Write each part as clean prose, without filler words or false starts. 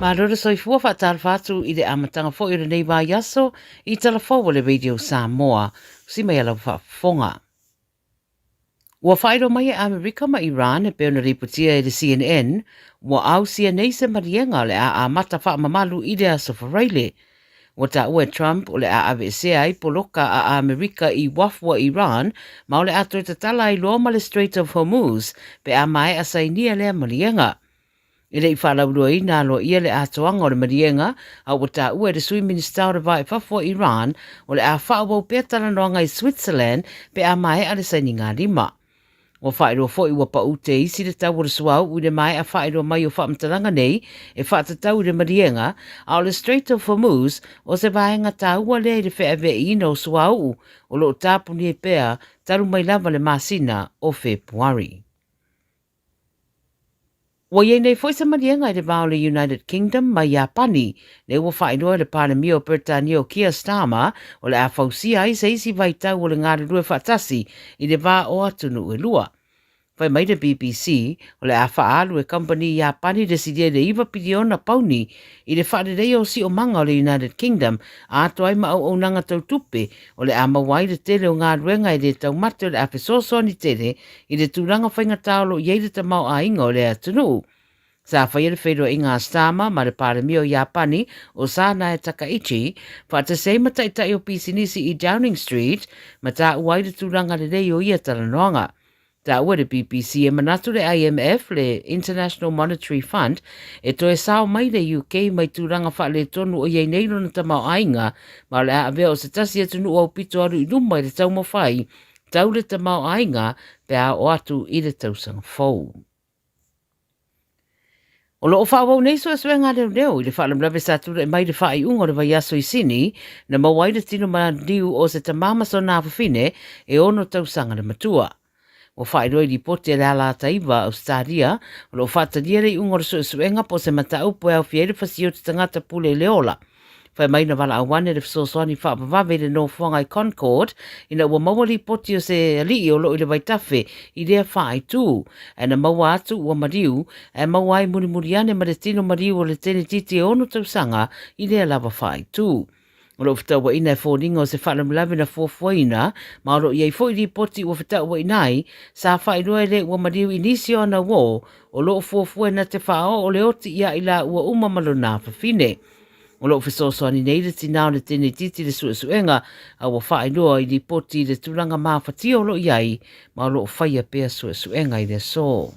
Malo le soifua faatalofa atu i le amataga foi o lenei vaiaso i tala fou a le Radio Samoa. Usi mai a lau faafofoga. Ua faailoa mai e Amerika ma Iran e pei ona lipotia e le CNN, ua ausia nei se maliega o le a amata faamamalu i le aso Faraile. Ua taua e Trump o le a aveesea ai poloka a Amerika i uafu a Iran ma o le a toe tatala ai loa ma le Strait of Hormuz pe a maea sainia lea maliega. E le i faalauiloaina aloaia le atoaga o le maliega, a ua taua e le Sui Minisita o le Va i Fafo o Iran o le a faaauau pea talanoaga i Switzerland pe a maea le sainigalima. Ua faailoa foi ua pau te isi le tau o le suauu i le maea faailoa mai o faamatalaga nei e faatatau i le maliega, a o le Strait of Hormuz o se vaega taua lea i le feaveaiina o suauu o lo o tapunia pea talu mai lava le masina o Fepuari. Ua i ai nei foi se maliega i le va o le United Kingdom ma Iapani, lea ua faailoa e le Palemia o Peretania o Keir Starmer o le a fausia ai se isi vaitau o le galulue faatasi i le va o atunuu e lua. Fai mai le BBC, o le a faaalu e kamupani Iapani le silia i le 9 piliona pauni i le faaleleia o siomaga o le United Kingdom atoa ai ma auaunaga tau tupe o le a maua ai le tele o galuega e le taumate o le a fesoasoani tele i le tulaga faigata o lo o i ai le tamaoaiga o le atunuu. Sa faia le feiloaiga a Starmer ma le Palemia o Iapani o Sanae Takaichi faatasi ai ma taitai o pisinisi i Downing Street ma taua ai le tulaga lelei o ia talanoaga. Taua e le BBC e manatu le IMF, le International Monetary Fund, e toe sao mai le UK mai tulaga faaletonu o i ai nei lona tamaoaiga ma o le a avea o se tasi atunuu aupito alu i luma i le taumafai tau le tamaoaiga pe a oo atu i le tausaga fou. O lo o faaauau nei suesuega a leoleo i le faalavelave sa tulai mai i le faaiuga o le vaiaso i Sini, na maua ai le tino maliu o se tama ma sona afafine e ono tausaga le matua. Ua faailoa i lipoti a le Alata Iva, Ausetalia, o lo o faatalia le iuga o le suesuega po o se mataupu e aofia ai le fasia o te tagata pule i le ola. Fai mai na valaau ane le fesoasoani faavavave i le nofoaga i Concord ina ua maua lipoti o se alii o lo o i le vaitafe i lea faaitu. Ae na maua atu ua maliu, ae maua ai mulimuli ane ma le tino maliu o le tenetiti e ono tausaga i lea lava faaitu. O lo o fetauaina e foliga o se faalavelave na fuafuaina, ma o lo o i ai foi lipoti ua fetauaina ai, sa faailoa e le ua maliu i nisi o ana uo o lo o fuafua na te faaoo le oti ia i laua uma ma lona afafine. O lo o fesoasoani nei le tinā o le tenetiti i le suesuega a ua faailoa i lipoti i le tulaga mafatia o lo o i ai ma o lo o faia pea suesuega i le aso.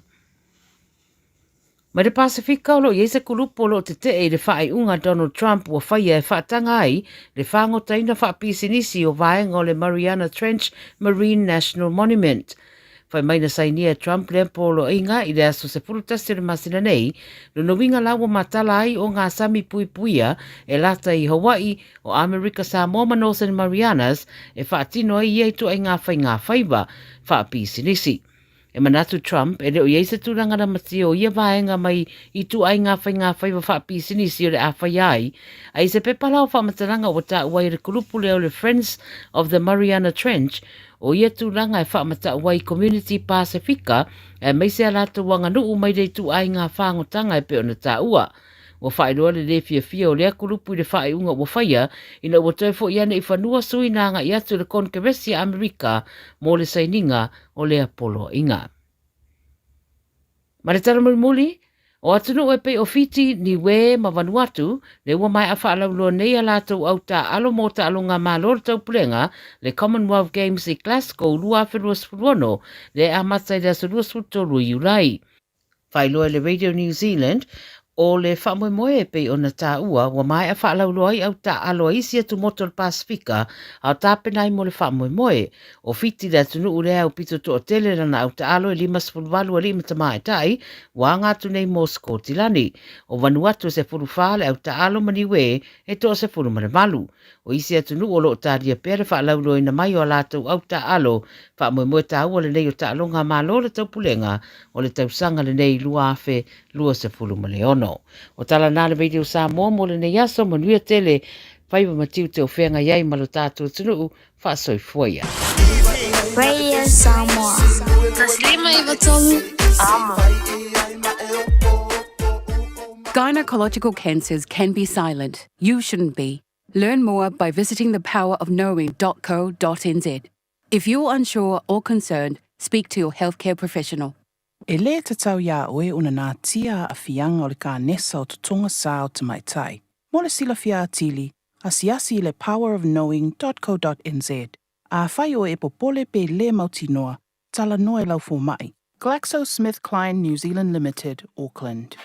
Mai le Pasefika o lo o i ai se kulupu o lo o tetee i le faaiuga a Donald Trump ua faia e faataga ai le fāgotaina faapisinisi o vaega o le Mariana Trench Marine National Monument. Fai mai na sainia e Trump lea poloaiga i le aso 11 o le masina nei, lona uiga la ua matala ai o ngā sami puipuia e lata i Hawaii, o Amerika Samoa ma Northern Marianas e faatino ai ia i tuaiga faigā faiva faapisinisi. E manatu Trump e le o i ai se tulaga lamatia o ia vaega mai i tuaiga faigā faiva faapisinisi o le a faia ai, a i se pepa la o faamatalaga ua taua ai e le kulupu lea o le Friends of the Mariana Trench O ia tulaga e faamatau ai Community Pasifika aemaise a latou aganuu mai le ituaiga fagotanga e pei ona taua. Ua faailoa le lē fiafia o lea kulupu i le faaiuga ua faia ina ua toe foi ane i fanua sui na agai atu i le Konekeresi a Amerika mo le sainiga o lea poloaiga. Ma le tala mulimuli, o atunuu e pei o Fiti, Niue ma Vanuatu, lea ua maea faalauiloa nei a latou au taaalo mo taaloga Malo o le Taupulega, le Commonwealth Games i Glasgow 2026, lea e amata i le aso 23 o Iulai. Faailoa e le Radio New Zealand, o le faamoemoe e pei ona taua, ua maea faalauiloa ai au taaalo a isi atumotu o le Pasefika, a o tapena ai mo le faamoemoe. O Fiti le atunuu lea e aupito toatele lana au taaalo e 58 alii ma tamaitai ua aga atu nei mo Sikotilani. O Vanuatu e 14 le au taaalo ma Niue e toa 18. O isi atunuu o lo o talia pea le faalauiloaina mai o a latou au taaalo, faamoemoe taua lenei o taaloga a Malo o le Taupulega o le tausaga lenei 2026. O tala na le Radio Samoa mo lenei aso, manuia tele, faiva ma tiute o feagai ai ma lo tatou atunuu, faasoifua ia. Radio Samoa. Taslima i Vatolu. Amo. Gynecological cancers can be silent. You shouldn't be. Learn more by visiting thepowerofknowing.co.nz. If you're unsure or concerned, speak to your healthcare professional. E lē tatau iā oe ona natia aafiaga o le kanesa o totoga sa o tamaitai. Mo le silafia atili, asiasi i le powerofknowing.co.nz. Afai oe e popole pe lē mautinoa, talanoa i lau fomaʻi. GlaxoSmithKline New Zealand Limited, Auckland.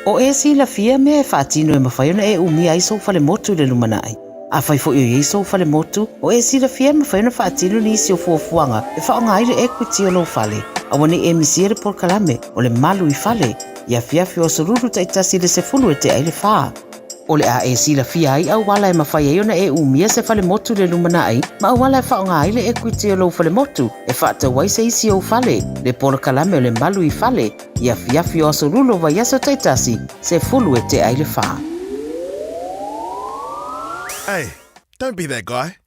O e silafia mea e faatino e mafai ona e umia ai sou falemotu i le lumanai. Afai foi o i ai sou falemotu, o e silafia e mafai ona faatino nisi o fuafuaga e faaaoga ai le equity o lou fale. Aua ne i e misia le polokalame o le Malu i Fale i afiafi o Aso Lulu taitasi i le 10 e tea i le fa. O le a e silafia ai auala e mafai ai ona e umia se falemotu i le lumanai ma auala e faaaoga ai le equity o lou falemotu e faatau ai se isi ou fale, le polokalame o le Malu i Fale i afiafi o Aso Lulu o vaiaso taitasi, 10 e tea i le fa. Hey, don't be that guy.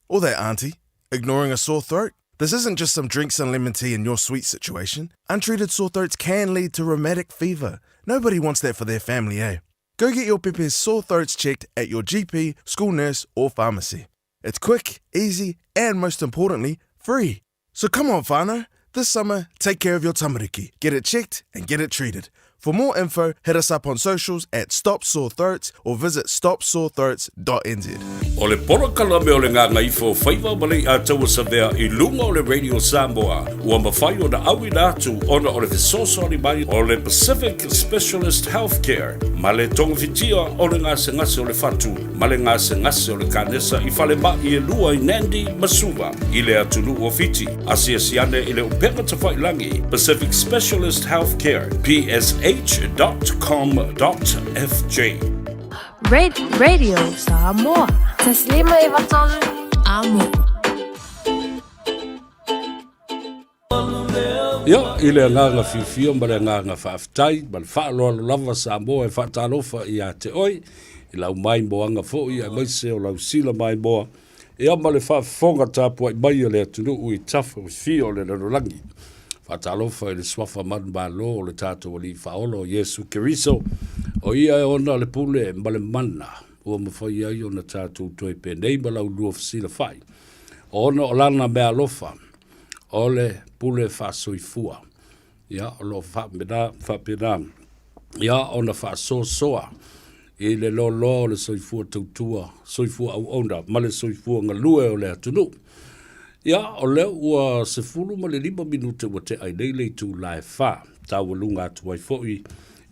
Or that auntie, ignoring a sore throat. This isn't just some drinks and lemon tea in your sweet situation. Untreated sore throats can lead to rheumatic fever. Nobody wants that for their family, eh? Go get your pepe's sore throats checked at your GP, school nurse, or pharmacy. It's quick, easy, and most importantly, free. So come on, whānau. This summer, take care of your tamariki. Get it checked and get it treated. For more info, hit us up on socials at Stop Sore Throats or visit stopsorethroats.nz. O le polokalame o le Gagaifo o Faiva ma Lei'ataua Savea i luga o le Radio Samoa ua mafai ona auina atu ona o le fesoasoani mai o le Pacific Specialist Healthcare ma le togafitia o le gasegase o le fatu ma le gasegase o le kanesa i falema'i e lua i Nandi ma Suva i le atunuu o Fiti. Asiasi ane i le upega tafailagi Pacific Specialist Healthcare, psh.com.fj. Radio Samoa. Taslima e Vatolu. Amo. Ia, i le agaga fiafia ma le agaga faafetai ma le faaaloalo lava Samoa e faatalofa ia te oe, i lau maimoaga foi aemaise o lau sila maimoa, ia ma le faafofoga tapuai mai a le atunuu i tafa fia o le lalolagi. Faatalofa i le suafa manumalo o le tatou Alii Faaola o Iesu Keriso, o ia e ona le pule ma le mana ua mafai ai ona tatou toe penei ma laulua fesilafai, ona o lana meaalofa o le pule faasoifua. Ia, o lo o faapena, faapena ia ona faasoasoa i le loaloa o le soifua tautua, soifua auauna ma le soifua galue o le atunuu. Ia, o lea ua 15 minute ua tea ai nei le itula e fa, taualuga atu ai foi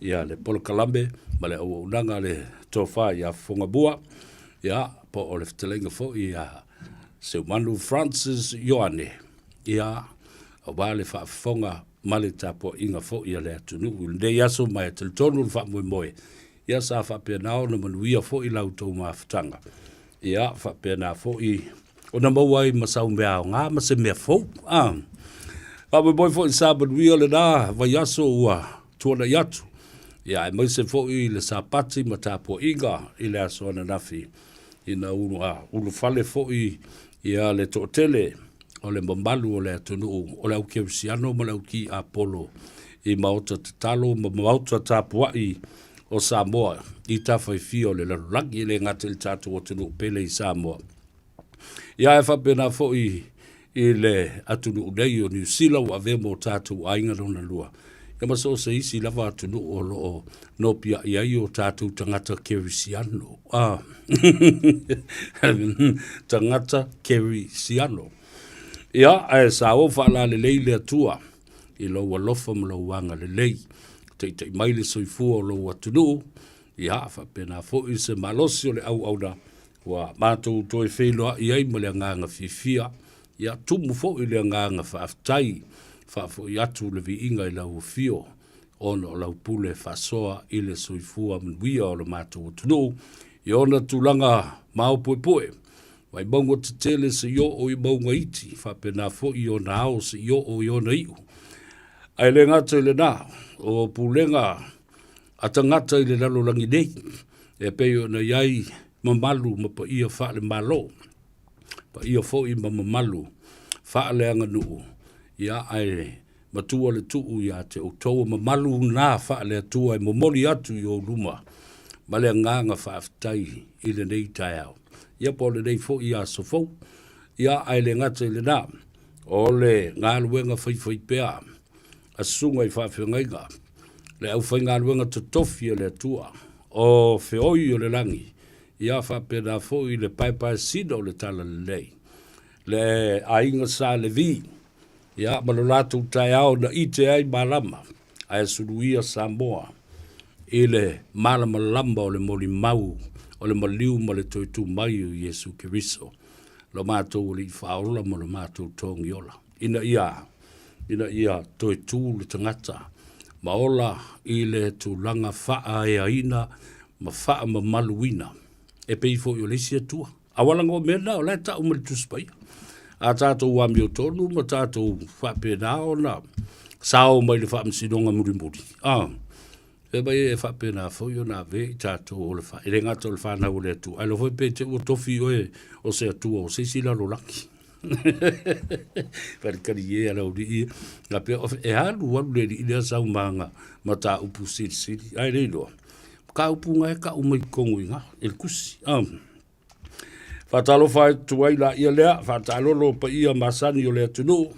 ia le polokalame ma le auaunaga a le tofa ia Fofogamua, ia, po o le fetalaiga foi ia Seumanu Francis Ioane, ia, aua le faafofoga ma le tapuaiga foi a le atunuu i lenei aso ma e talitonu le faamoemoe, ia sa faapena ona manuia foi la outou mafutaga, ia faapena foi ona maua ai ma sau mea aoga ma se mea fou. A faamoemoe foi sa manuia lena vaiaso ua tuanai atu, ia aemaise foi le Sapati ma tapuaiga i le aso ananafi, ina ua ulufale foi ia le toatele o le mamalu o le atunuu o le au kerisiano ma le au kiapolo i maota tatalo ma maota tapuai o Samoa i tafa e fia o le lalolagi, e le gata i le tatou atunuu pele i Samoa. Ia e faapena foi i le atunuu nei o Niu Sila ua avea ma o tatou aiga lona lua, ia ma so o se isi lava atunuu o lo o nopiai ai o tatou tagata kerisiano. Ah. tagata kerisiano. Ia, ae sa ou faalalelei le Atua i lou alofa ma lou agalelei. Taitai mai le soifua o lou atunuu, ia, faapena foi se malosi o le auauna ua matou toe feiloai ai ma le agaga fiafia, ia tumu foi le agaga faafetai, faafoi atu le viiga i lau afio, ona o lau pule faasoa i le soifua manuia o le matou atunuu i ona tulaga maopuepue, mai mauga tetele seia oo i mauga iti, faapena foi i ona ao seia oo i ona iu. Ae le gata i lena, o pulega a tagata i le lalolagi nei, e pei ona i ai mamalu ma paia faale-Malo, paia foi ma mamalu faaleaganuu, ia ae Matua le tuu ia te outou o mamalu na faale-Atua e momoli atu i ou luma ma le agaga faafetai i lenei taeao. Ia po o lenei foi aso fou. Ia ae le gata i lena, o le galuega faifaipea a susuga i faafeagaiga, le aufaigaluega totofi a le Atua, o feoi o le lagi, ia faapena foi le paepaesina o le Talalelei, le aiga Sa Levi, ia ma lo latou taeao na ite ai malama, ae suluia Samoa i le malamalama o le molimau o le maliu ma le toe tu mai o Iesu Keriso, lo matou Alii Faaola ma lo matou Togiola, ina ia ina ia toe tu le tagata ma ola i le tulaga faaeaina ma faamamaluina e pei foi o le isi Atua. Auala ngo mea na o la e tau ma le Tusi Paia. A tatou amiotonu ma tatou faapena ona sao mai le faamasinoga mulimuli, a, fai mai e faapena foi ona ave i tatou o le fa, e le gata o le fanau o le Atua, ae iloa foi pe te i ua tofi oe o se Atua o se isi lalolagi. Falikali e a le aualii ia, pea e alu alu le alii lea sau ma ana mataupu silisili, ae le iloa, mataupu na e tau mai totonu i ina i le tusi. Faatalofa atu ai laia lea, faataalolo paia masani o le atunuu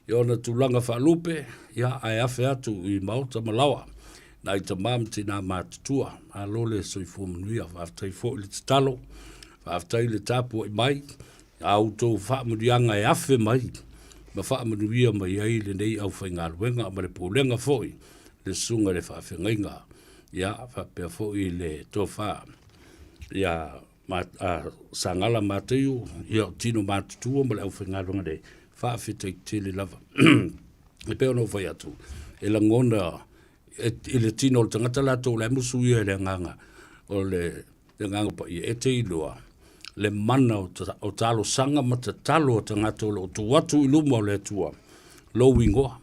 i ona tulaga faalupe, ia ae afe atu i maota ma laoa, nai tama ma tina matutua. Malo le soifua manuia, faafetai foi le tatalo, faafetai le tapuai mai, a outou faamanuiaga e afe mai ma faamanuia mai ai lenei aufaigaluega ma le pulega foi, le susuga i le faafeagaiga, ia faapea foi le tofa ia Sagala Mataio, ia o tino matutua ma le aufaigaluega nei, faafetai tele lava. E pei ona ou fai atu, e lagona i le tino o le tagata latou o la e musu ia i le agaga o le agaga paia, e te iloa le mana o talosaga ma tatalo a tagata o lo o tuu atu i luma o le Atua lou igoa.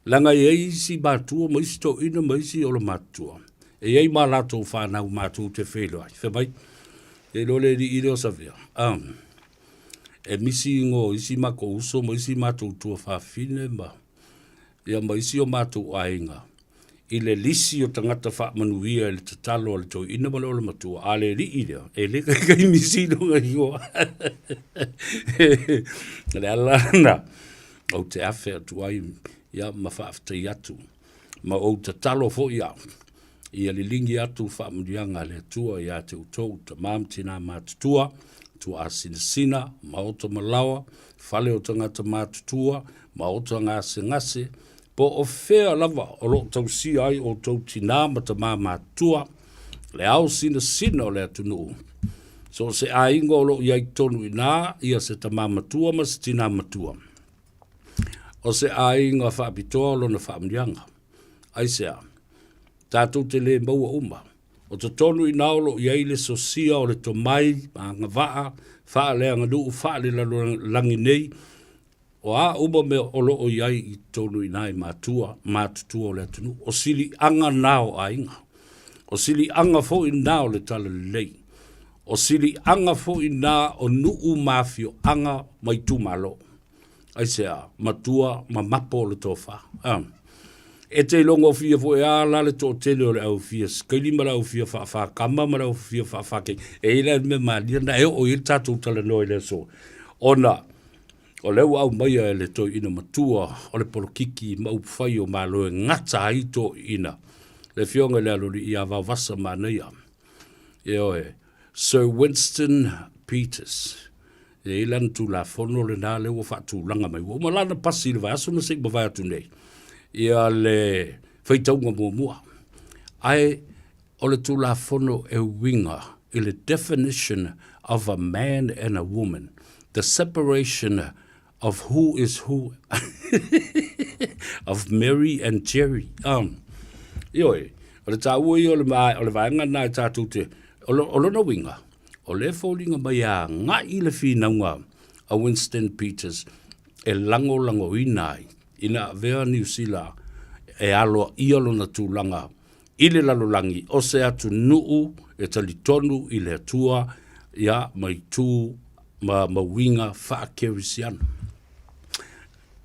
Leaga e i ai isi matua ma isi toeaina ma isi olomatua, e i ai ma latou fanau matou te feiloai. Fai mai, e iloa le alii lea o Savea, e misi igoa o isi matou uso ma isi matou tuafafine ma, ia ma isi o matou aiga i le lisi o tagata faamanuia i le tatalo a le toeaina ma le olomatua, a le alii lea, e le taitai misi lona igoa. O le ala lena. Ou te afe atu ai ia ma faafetai atu, ma ou tatalo foi au, ia liligi atu faamanuiaga a le Atua ia te outou, tama ma tina matutua, tuaasinasina, maota ma laoa, fale o tagata matutua, maota gasegase, po o fea lava o lo o tausia ai outou tina ma tama matutua, le ao sinasina o le atunuu. So o se aiga o lo o i ai tonu i ina ia se tama matua ma se tina matua. O se aiga faapitoa o lona faamanuiaga. Aisea? Tatou te le maua uma. O totonu i ina o lo o i ai le sosia o le tomai ma agavaa faaleaganuu faalelalolagi nei, O a uma mea o lo o i ai i totonu i ina i matua matutua o le atunuu, o siliaga na o aiga, o siliaga foi na o le talalelei, o siliaga foi na o nuu ma afioaga ma itumalo. Aisea? Matua ma mapo o le tofa. E te ilogofie foi a la le toatele o le au fia sikaili ma le au fia faafakama ma le au fia faafakeiki. E i ai la le mea malie lena e oo i ai le tatou talanoa i le aso, ona O lea ua aumaia e le toeaina matua o le polokiki ma upufai o Malo e gata ai toeaiina, le Afioga i le Aloalii ia Vaovasa Manaia, ioe, Sir Winston Peters. E i ai lana Tulafono lena lea ua faatulaga mai, ua uma la ona pasi i le vaiaso na se i mavae atu nei ia le faitauga muamua. Ae o le Tulafono e uiga i le definition of a man and a woman, the separation of who is who of Mary and Jerry. Ioe, o le taua ia o le, o le vaega lena e tatou te, o, lo, o lona uiga, o lea e foliga mai e agai le finauga a Winston Peters e lagolagoina ai ina avea Niu Sila e aloaia lona tulaga i le lalolagi o se atunuu e talitonu i le Atua ia ma itu ma, ma uiga faakerisiano.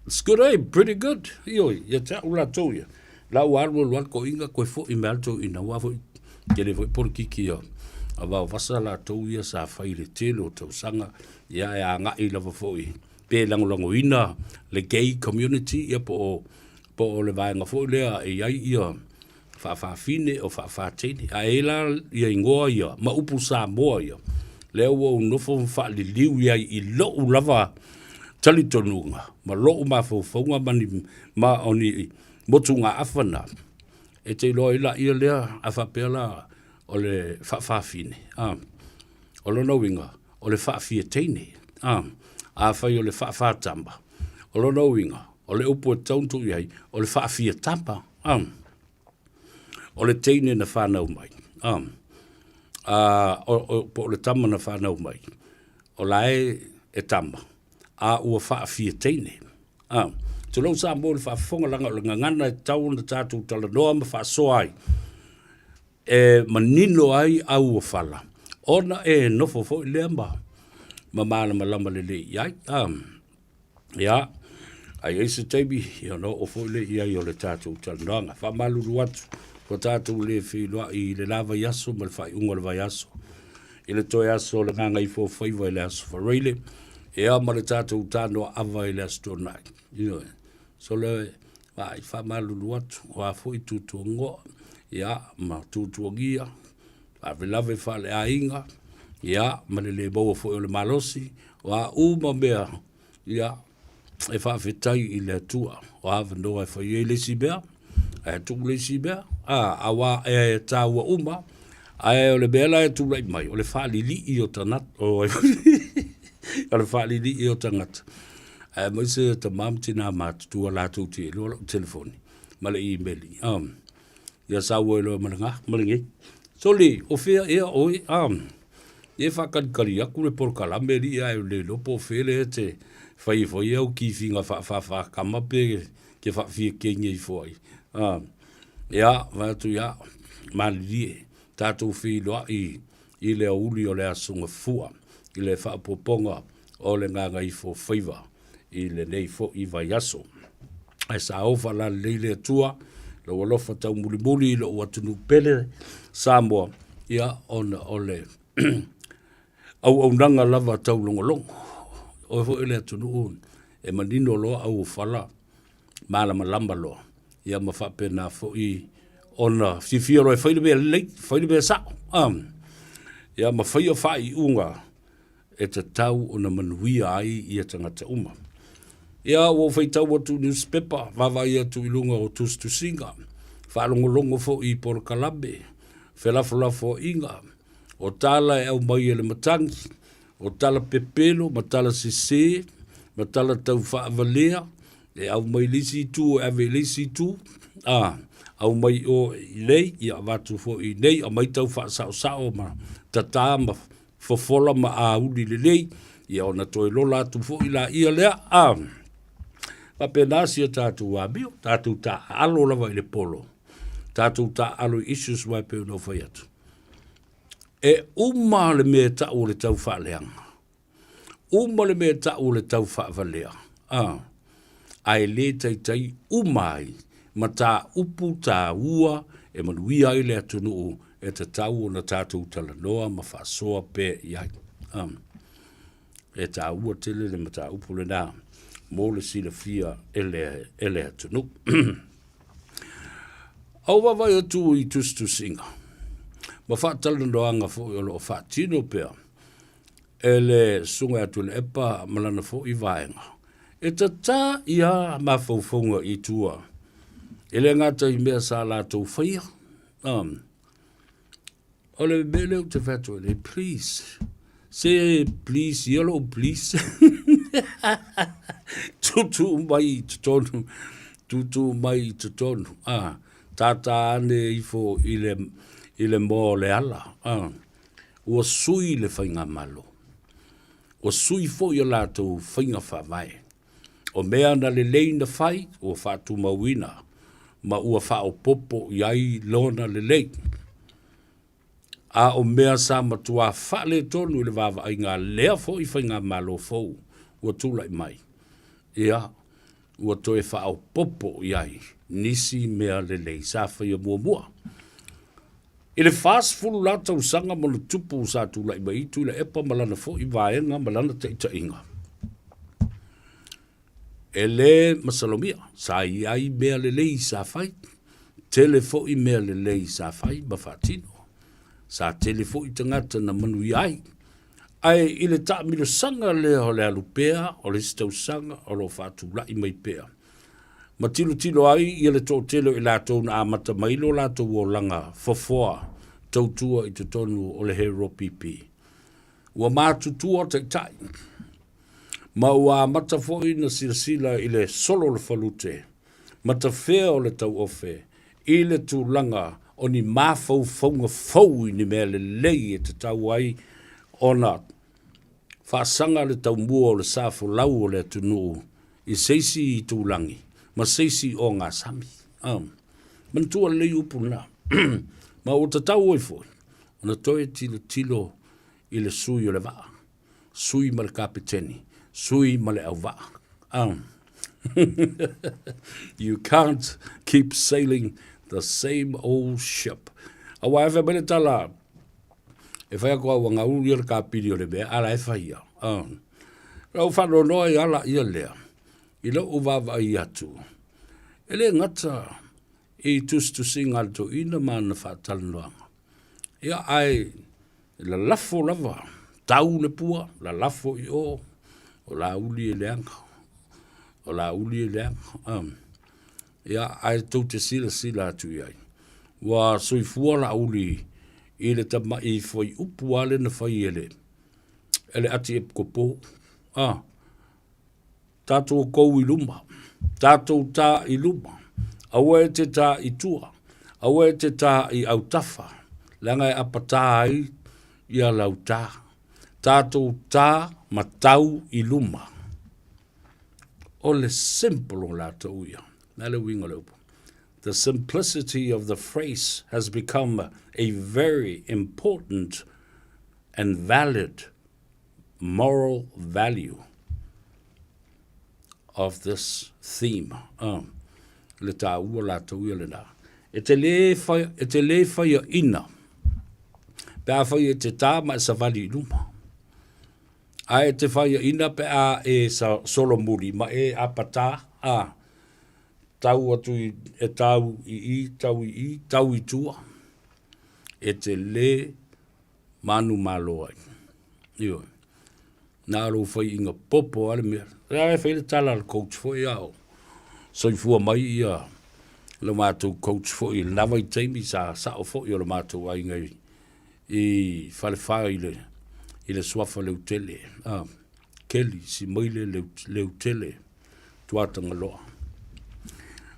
It's good eh, pretty good. Ioe, ia te au latou ia. La ua alu alu alu toeaiina toe foi mai lava le toeaina aua foi tele foi polokiki a a vaovasa latou ia sa fai i le tele o tausaga ia e agai lava foi pe lagolagoina le gay community ia po o po o le vaega foi lea e i ai ia faafafine o faafateine. Ae i ai la ia igoa ia ma upu Samoa ia, lea ua ou nofo ma faaliliu i ai i lou lava talitonuga ma lou mafaufauga ma ni, ma o ni motugaafa na, e te iloa ai laia lea a faapea la o le faafafine, a, o lona uiga, o le faafiateine, a, afai o le faafatama, o lona uiga, o le upu e tatau ona tuu i ai, o le faafiatama, a, o le teine na fanau mai, a, a, o, o, po o le tama na fanau mai, o la e e tama, a ua faafiateine. A, tulou Samoa i le faafofoga, leaga o le gagana e tatau ona tatou talanoa ma faasoa ai, e manino ai au o fala, ona e nofo foi lea ma, ma malamalama lelei i ai. A, ia, a i ai se taimi, ia ona oo foi lea i ai o le tatou talanoaga. Faamalulu atu, ua tatou le feiloai i le la vaiaso ma le faaiuga o le vaiaso, i le toe aso o le Gagaifomafaiva i le aso Faraile, ia ma le tatou tanoaava i le aso Toonai. Ioe. Sole, vaai, faamalulu atu, o a foi tuatuagoa, ia, ma tuatuagia, faalavelave faaleaiga, ia, ma le le maua foi o le malosi, o a uma mea, ia, e faafetai i le Atua, o avanoa e fai ai le isi mea, ae tuu le isi mea, a, aua e taua uma, ae o le mea la e tulai mai, o le faalilii o tagata, o le faalilii o tagata, aemaise tama ma tina matutua latou te iloa lau telefoni ma le imeli. Ia sau ai loa ma le ga, ma le ge. Sole, o fea ea oe, e faakalikali atu le polokalame alii ae le iloa po o fea lea e te fai ai foi au kifiga faafaafakama pe ke faafiakeige ifo ai. Ia, vaai atu ia, malilie, tatou feiloai i le aoauli o le Aso Gafua i le faaopoopoga o le Gagaifofaiva i lenei foi vaiaso. Ae sao faalalelei le Atua, lou alofa taumulimuli i lou atunuu pele Samoa, ia ona o le auaunaga lava taulogologo. Oe foi le atunuu e manino loa auofala malamalama loa, ia ma faapena foi ona fiafia loa e fai le mea lelei, fai le mea sao, ia ma faia faaiuga e tatau ona manuia ai ia tagata uma. Ia ua ou faitau atu i newspaper, vaavaai atu i luga o tusitusiga, faalogologo foi i polokalame, felafolafoaiga, o tala e aumai e le matagi, o tala pepelo ma tala sese, ma tala tau faavalea, e aumai i le isi itu e ave i le isi itu, a, aumai i o i nei, ia avatu foi i nei, aumai tau faasaosao ma tata ma fofola ma auli lelei, ia ona toe lola atu foi laia lea, a, faapena si a tatou amio, tatou taaalo lava i le polo, tatou taaalo i issues aua e pei ona ou fai atu. E uma le mea e tau o le tau faaleaga, uma le mea e tau o le tau faavalea, a, ae le taitai uma ai mataupu taua e manuia ai le atunuu e tatau ona tatou talanoa ma faasoa pea i ai. A, e taua tele le mataupu lena mo le silafia e le, e le atunuu. Au vaavaai atu i tusitusiga ma faatalanoaga foi o lo o faatino pea e le Susuga ia Tuilaepa ma lana foi vaega e tatā ia mafaufauga i tua e le gata i mea sa latou faia. Um, O le mea lea ou te fai atu ai nei, please, se please, ia lou please. Tuutuu mai i totonu, tuutuu mai i totonu. Ah, tātā ane ifo i le, i le moa o le ala. Ah, ua sui le faigamalo. Ua sui foi a latou faiga faavae. O mea na lelei na fai, ua faatumauina, ma ua faaopoopo i ai lona lelei. A o mea sa matuā faaletonu i le vaavaaiga a lea foi faigamalo fou ua tulai mai, ia, Ua toe faaopoopo i ai nisi mea lelei sa faia muamua. I le 40 la tausaga ma ona tupu sa tulai mai ai Tuilaepa ma lana foi vaega ma lana taitaiga, e le masalomia sa i ai mea lelei sa fai, tele foi mea lelei sa fai ma faatino. Sa tele foi tagata na manuia ai. Ae i le taamilosaga lea o le alu pea o le isi tausaga o lo o faatulai mai pea, ma tilotilo ai ia le toatele o i latou na amata mai lo latou olaga fofoa tautua i totonu o le HRPP. Ua matutua taitai, ma ua amata foi na silasila i le solo o le falute ma tafea o le tauofe i le tulaga o ni mafaufauga fou i ni mea lelei e tatau ai ona faasaga le taumua o le sa folau o le atunuu i se isi itulagi ma se isi ogasami. Um, manatua lelei upu na. Ma ua tatau ai foi ona toe tilotilo i le sui o le vaa, sui ma le kapeteni, sui ma le auvaa. Um, you can't keep sailing the same old ship. Aua e fai mai le tala, e fai atu au ua gaulu ia le kapili o le mea, a la e fai ia. Um, lau faanoanoa i ala ia lea, i lou vaavaai atu, e le gata i tusitusiga a le toeaina ma ana faatalanoaga, ia ae lalafo lava, tau le pua, lalafo i o, o Laauli e leaga, o Laauli e leaga. Um, Ia, ae tou te silasila atu i ai, ua soifua Laauli i le tama'i fuaiupu lava lea na fai e le, e le ati epikopo. A, tatou kou i luma, tatou tā i luma, aua e te tā i tua, aua e te tā i autafa, leaga e apatā ai ia lau tā. Tatou tā ma tau i luma. O le simple o latou ia. Na le uiga o le upu. The simplicity of the phrase has become a very important and valid moral value of this theme. Le tāua latou ia lena. E te lē whai, e te lē whaiaina pe a whai e te tā ma e savali i luma. A e te whaiaina pe a e sa solomuli ma e apatā, a, tau atu i, e tau i i, tau i i, tau i tua, e te lē manu malo ai. Ioe. Nā lou whaiinga popo a le mea. Ea e whai le tala le coach foi a o soifua mai ia le matou coach foi i lena vaitaimi sa sao foi o le matou aiga i, i Falefa i le, i le suafa Leutele, a, Kelly Simaile Leutele Tuatagaloa.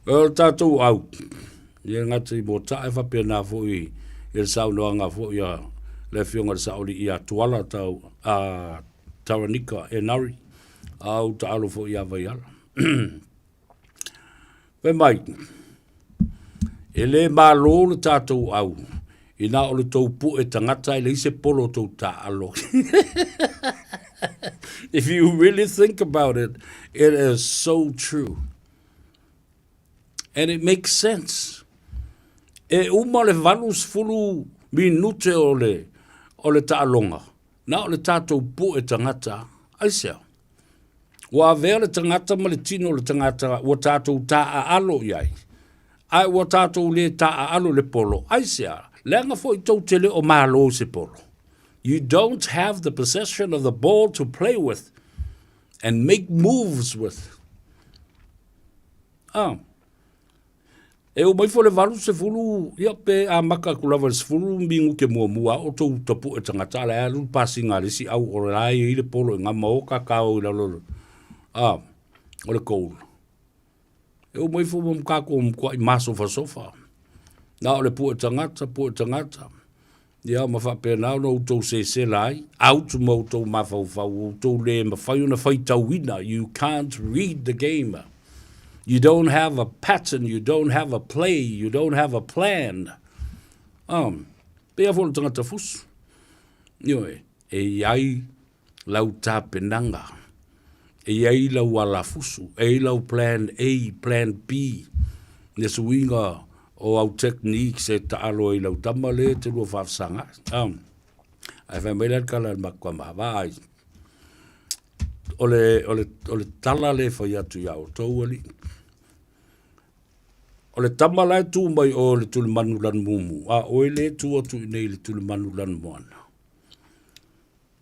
O le tatou au, ia gata i Mota'a e faapena foi i le saunoaga foi a le Afioga i le Saoli'i ia Tuala tau, a Taranika Enari, a ou taalo foi ia Vaiala. Fai mai, e lē malo le tatou au, inā o le tou pu'e tagata e leai se polo o tou taaalo. If you really think about it, it is so true. And it makes sense. E uma le 80 minute o le, o le taaloga, na o le tatou pu'e tagata, aisea? Ua avea le tagata ma le tino o le tagata ua tatou taaalo i ai, ae ua tatou lē taaalo i le polo. Aisea? Leaga foi tou te le o malo i se polo. You don't have the possession of the ball to play with and make moves with. Ah. E uma ifo le 80, ia pe amata atu lava i le 10 minute muamua o tou tapu'e tagata a la e alu le pasiga a le isi au o la e i ai le polo i gama o kakao i lalo a o le goal. E uma ifo ma tatou matuai masofasofa. Na o le pu'e tagata, pu'e tagata. Ia, ma faapena ona outou sesela ai, out ma outou mafaufau, ua outou le mafai ona faitauina, you can't read the game. You don't have a pattern, you don't have a play, you don't have a plan. Um, pei lava foi o le tagata fusu. Ioe, e i ai lau tapenaga. E i ai lau alafusu, e i ai lau plan A, plan B, le suiga o au techniques e taalo ai i lau tama lea e te lua faafesagai. Ah. Ae fai mai la le tala a le matou tama, vaai, o le, o le, o le tala lea e fai atu ia outou alii, o le tama la e tu mai o le tulimanu lanumu, a oe lea e tu atu i nei i le tulimanu lanumoana.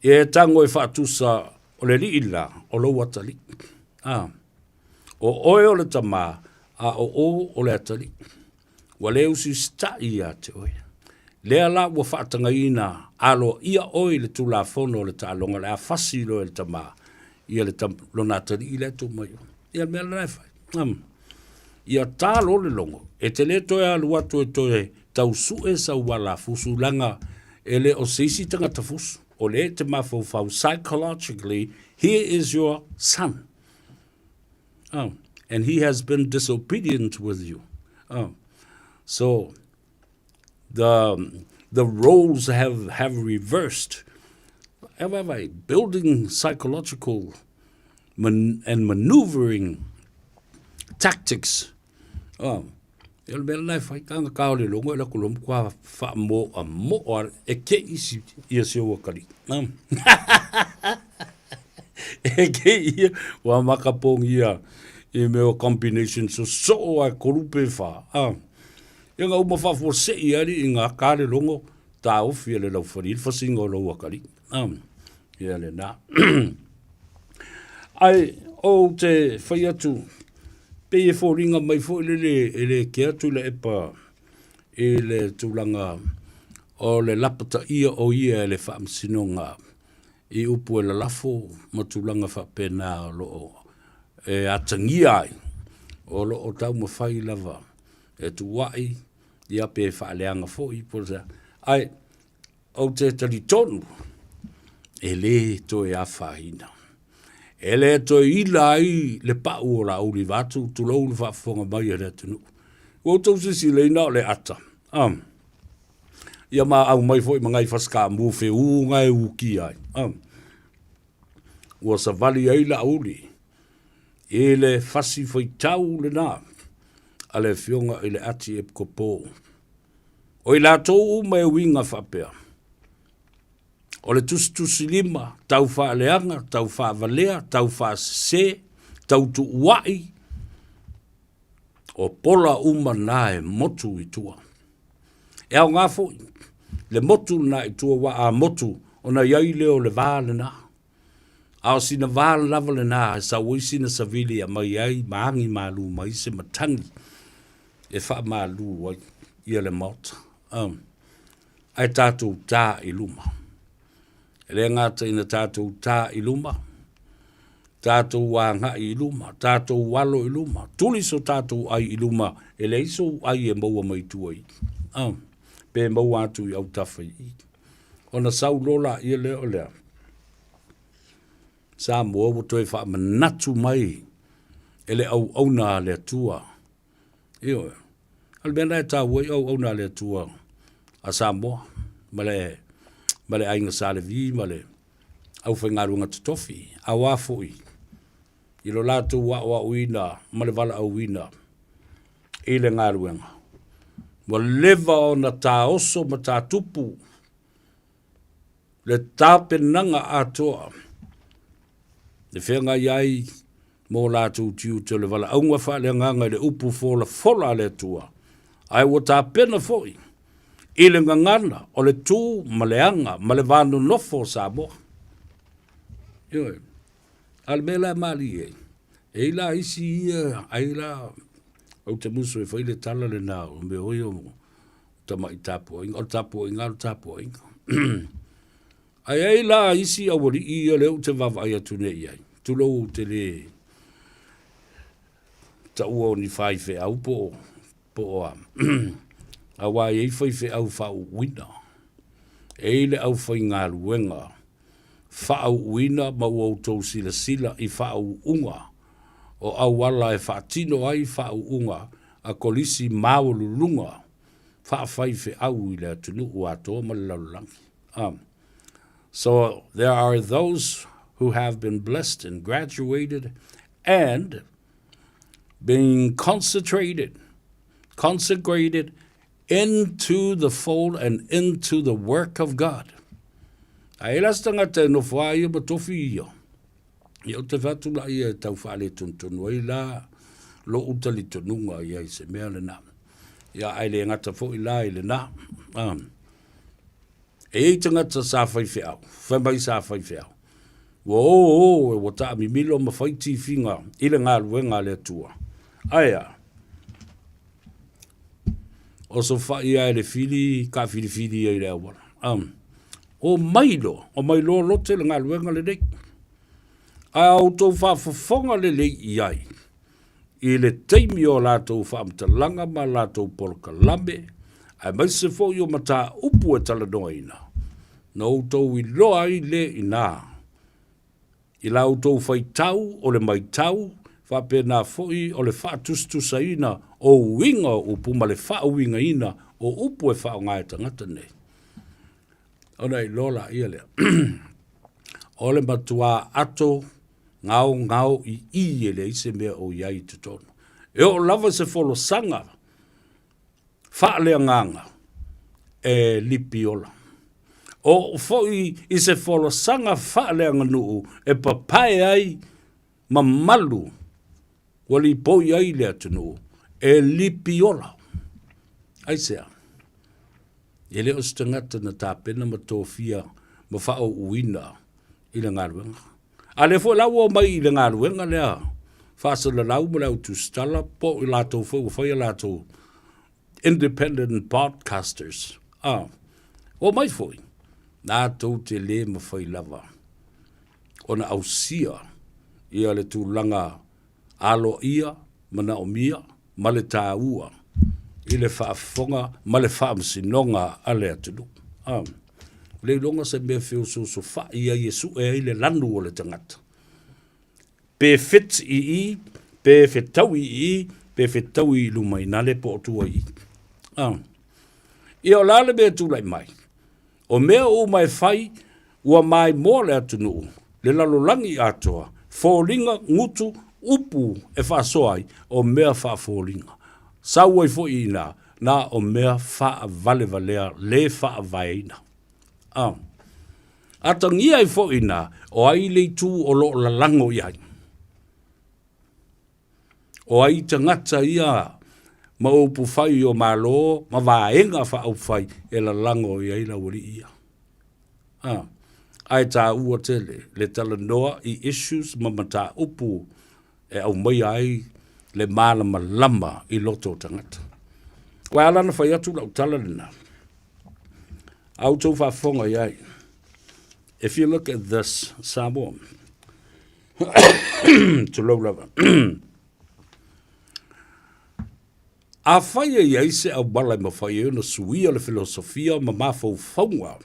Ia e tago e faatusa o le alii la, o lou atalii. A, o oe o le tamā, a o o o le atalii. Ua le usiusitai ia te oe. Lea la ua faatagaina aloaia oe i le Tulafono o le taaloga o le a fasi loa e le tamā ia le tam, lona atalii lea e tu mai o. Ia le mea lena e fai. Um. Ia tā lo le logo, e te le toe alu atu e toe tau sue sau ala fusu leaga e le o se isi tagata fusu. O lea e te mafaufau psychologically, here is your son. Oh, and he has been disobedient with you. Oh. So the the roles have have reversed. Vai, building psychological man, and maneuvering tactics. Oh, e le mea lena e fai kanga ka o le logo e la kulomu kua wha mo a mo a e ke isi ia se ua kali. E ke ia wa makapongia i mea o combination so so a kolu pe wha. Ah. Ia nga uma faafuasei ali i nga ka le logo taofi e le laufali i le fasiga o lou akalii. Ia lena. Ae ou te fai atu, pei e foliga mai foi lele e le ke atu le epa i le tulaga o le lapataia o ia e le Faamasinoga i upu e lalafo ma tulaga faapena o lo o e atagia ai, o lo o taumafai lava e tuuai ia pe faaleaga foi po o se a. Ae ou te talitonu e lē toe afaina. E lē toe ila ai le pau o Laauli vaeatu tulou le faafofoga mai a le atunuu. Ua outou silasilaina o le ata, ah, ia ma aumai foi ma nai fasikamu feū na e ukia ai. Ah. Ua savali ai Laauli i le fasi faitau lena a le Afioga i le Ati Epikopo. O i latou uma e uiga faapea, o le tusitusilima, tau faaleaga, tau faavalea, tau faasese, tau tuuai, o pola uma na e motu i tua. E aoga foi le motu lena i tua aua a motu ona i ai lea o le va lena. A o sina va lava lena e sau ai sina savili e aumai ai ma agi malu mai se matagi e faamalu ai ia le Maota. Um, ae tatou tā i luma. E le gata ina tatou tā i luma, tatou agai i luma, tatou alo i luma, tuli so tatou ai i luma, e leai sou ai e maua mai tua i. Um, pe maua atu i autafa i i. Ona sau loa laia lea o lea. Samoa ua toe faamanatu mai e le auauna a le Atua. Ioe. O le mea lena e taua ai auauna a le Atua a Samoa ma le, ma le aiga Sa Levi ma le aufaigaluega totofi, aua foi i lo latou aoaoina ma le valaauina i le galuega. Ua leva ona taoso ma tatupu le tapenaga atoa e feagai ai ma o latou tiute o le valaauga faaleagaga i le upu folafola a le Atua, ae ua tapena foi i le gagana o le tu ma le aga ma le va nonofo o Samoa. Ioe. A o le mea la e malie ai, e i la isi ia, ai la, ou te musu e fai le tala lena o mea oi o tamai tapuaiga, o le tapuaiga o le tapuaiga. Ae ai la isi aualii ia lea ou te vaavaai atu nei i ai, tulou ou te le taua o ni faifeau po o, po o a. Aua e i ai faifeau faauuina, e i ai le aufaigaluega faauuina ma ua outou silasila i faauuga o auala e faatino ai faauuga a kolisi maualuluga faafaifeau i le atunuu atoa ma le lalolagi. So there are those. who have been blessed and graduated and being concentrated, consecrated into the fold and into the work of God. A e la se tagata e nofo a ia ma tofi ia. Ia o te whatu la ia e tau whaale tontonu ai la lo utali tonuga ia i se mea le na. Ia ai le ngata fo i la i le na. Um, E i ai tagata sa faifeau, fai mai sa faifeau, ua ō ō e ua taamimilo ma fai tifiga i le galuega a le Atua. Aea? Osofaʻi a e le fili ka filifili ia i le auala. Um, o mai loa, o mai loa lote le galuega lenei. Ae a outou faafofoga lelei i ai, i le taimi o a latou faamatalaga ma a latou polokalame, aemaise foi o mataupu e talanoaina, na outou iloa ai le inā, i la outou faitau o le maitau, faapena foi o le faatusatusaina o uiga o upu ma le faauigaina o upu e faaaoga e tagata nei. Ona iloa laia lea, o le matuā ato gaogao i i e leai se mea o i ai i totonu. E oo lava se folasaga faaleagaga e lipi ola. Oo foi i se folasaga faaleaganuu e papae ai mamalu ua lipoi ai le atunuu e lipi ola. Aisea? E le o se tagata na tapena ma tofia ma faaouuina i le galuega. A lea foi la ua omai i le galuega lea faasalalau ma le au tusitala po o i latou foi ua fai a latou independent podcasters. Ah, omai foi, latou te le mafai lava ona ausia ia le tulaga aloaia, manaomia ma le taua i le faafofoga ma le faamasinoga a le atunuu. Ah, le iloga se mea feosoosofai ai e sue ai le lanu o le tagata. Pe fit i i, pe fetaui i i, pe fetaui i luma i nale po o tua i i. Ah. Ia o la le mea tulai mai. O mea uma e fai, ua maimoa le atunuu, le lalolagi atoa, foliga, gutu, upu e faasoa ai, o mea faafoliga. Sau ai foi i ina, na o mea faavalevalea le faavaeina. A. Atagia ai foi ina, o ai le itu o lo o lalago i ai. O ai tagata ia ma upu fai o Malo ma vaega faaupufai e lalago i ai le aualii ia. A, ae taua tele le talanoa i issues ma mataupu e aumaia ai le malamalama i loto o tagata. Ua ala ona fai atu lau tala lena, a outou faafofoga i ai, if you look at this Samoa, Tulou lava. Afai e i ai se auala e mafai ai ona suia le filosofia ma mafaufauga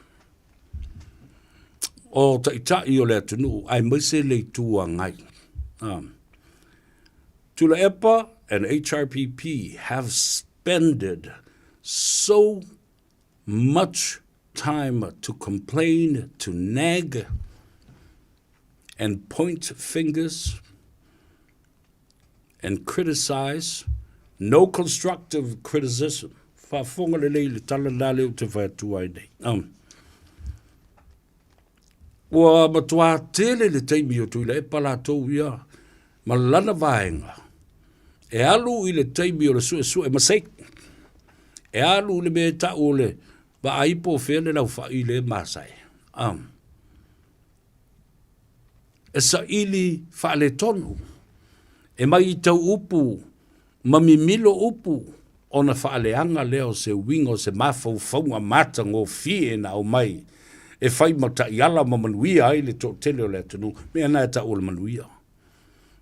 o taitai o le atunuu aemaise le Itu Agai. Um, Tuilaepa and HRPP have spended so much time to complain, to nag, and point fingers and criticize, no constructive criticism. Faafofoga lelei i le tala lena lea ou te fai atu ai nei. Um, ua matuā tele le taimi o Tuilaepa latou ia ma lana vaega e alu i le taimi o le suesue masei. E alu i le mea e tau o le vaai po o fea le laufai le masae. Um, e saili faaletonu, e maitau upu ma mimilo upu ona faaleaga lea o se uiga o se mafaufauga matagofie na aumai e fai ma taiala ma manuia ai le toatele o le atunuu. Mea na e tau o le manuia.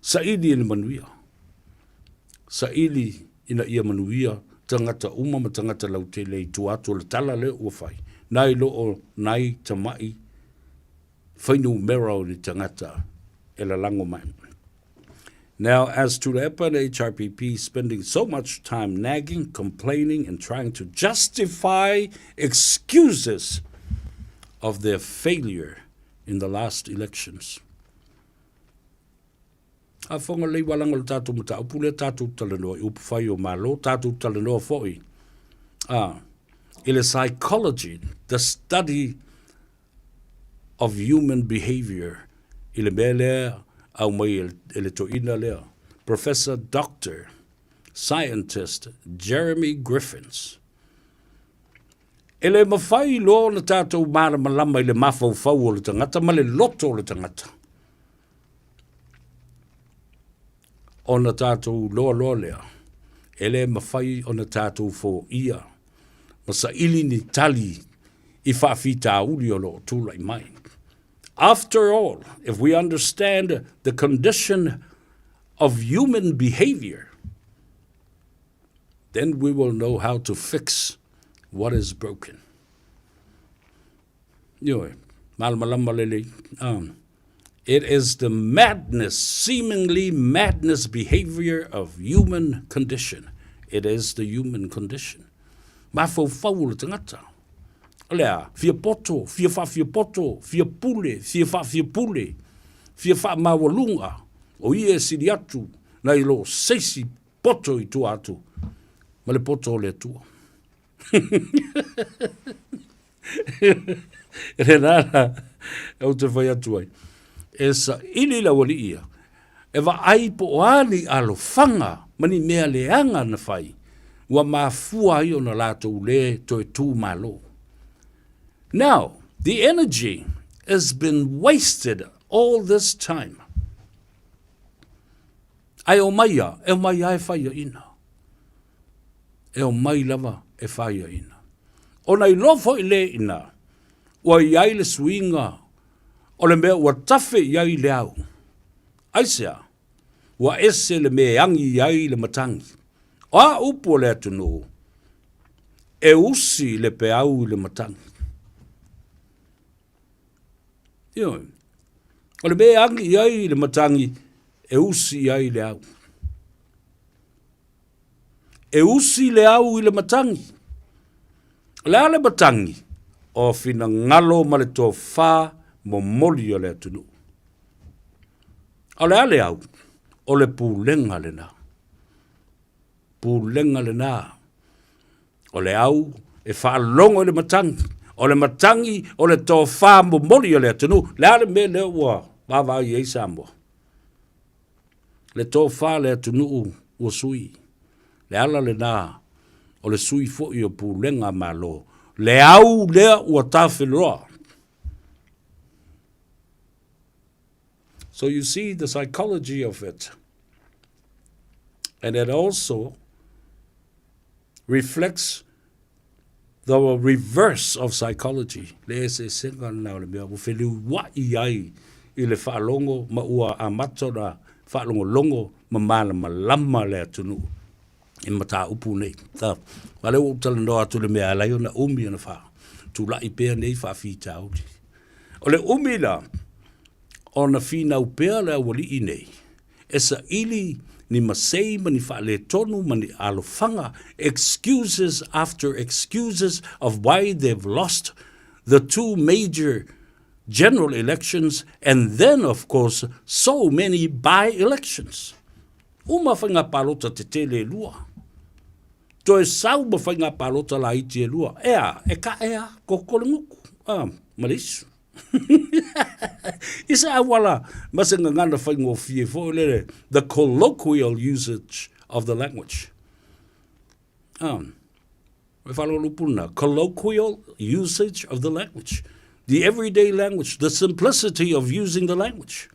Saili i le manuia. Saili ina ia manuia tagata uma ma tagata lautele i tua atu o le tala lea ua fai, nai lo o nai tamai fuainumera o ni tagata e lalago mai. Now, as Tuilaepa and HRPP spending so much time nagging, complaining and trying to justify excuses of their failure in the last elections. Faafofoga lelei ua laga o le tatou mataupu lea tatou talanoa i upufai o Malo, tatou talanoa foi a i le psychology, the study of human behavior i le mea lea aumai e le toeaina lea, Professor Doctor Scientist Jeremy Griffins. E le mafai loa ona tatou malamalama i le mafaufau o le tagata ma le loto o le tagata. Ona tatou iloa loa lea, e le mafai ona tatou foia ma saili ni tali i faafitauli o lo o tulai mai. After all, if we understand the condition of human behavior, then we will know how to fix what is broken. Ioe, malamalama lelei. It is the madness, seemingly madness behavior of human condition. It is the human condition. Mafaufau o le tagata. O le a, fia poto, fia faafia poto, fia pule, fia faafia pule, fia faamaualuga, o ia e sili atu nai lo seisi poto i tua atu ma le poto o le Atua. E le lala, ou te fai atu ai. E saili le aualii ia, e vaai po o a ni alofaga ma ni mea leaga na fai, ua mafua ai ona latou lē toe tu malo. Now, the energy has been wasted all this time. Ae omai a, e omai lava e faiaina. E omai lava e faiaina. Ona iloa foi lē ina ua i ai le suiga o le mea ua tafe i ai le au. Aisea? Ua ese le mea e agi i ai le matagi. O a upu o le atunuu? E usi le peau i le matagi. Ioe. O le mea e agi i ai le matagi, e usi i ai le au. E usi le au i le matagi. O le a le matagi? O finagalo ma le tofa momoli o le atunuu. O le a le au? O le pulega lena. Pulega lena. O le au e faalogo i le matagi. O le matagi o le tofa momoli o le atunuu. Le a le mea lea ua vaavaai i ai Samoa? Le tofa le atunuu ua sui. Le ala lena o le sui foi o pulega a Malo. Le au lea ua tafeloa. So you see the psychology of it. And it also reflects the reverse of psychology, le eseesega lena o le mea ua feliuaʻi ai i le faalogo ma ua amata ona faalogologo ma malamalama le atunuu i mataupu nei. A lea ua ou talanoa atu i le mea e ala ai ona umi ona faatulai pea nei faafitauli. O le umi la ona finau pea le aualii nei e saili ni masei ma ni faaletonu ma ni alofaga, excuses after excuses of why they've lost the two major general elections and then of course so many by-elections. Uma faiga palota tetele e lua. Toe sau ma faiga palota laiti e lua. Ea, e ka ea, koko le guku, ah, ma le isu. I se auala ma se gagana faigofie foi lele, the colloquial usage of the language. E whalolo puna, colloquial usage of the language. The everyday language, the simplicity of using the language.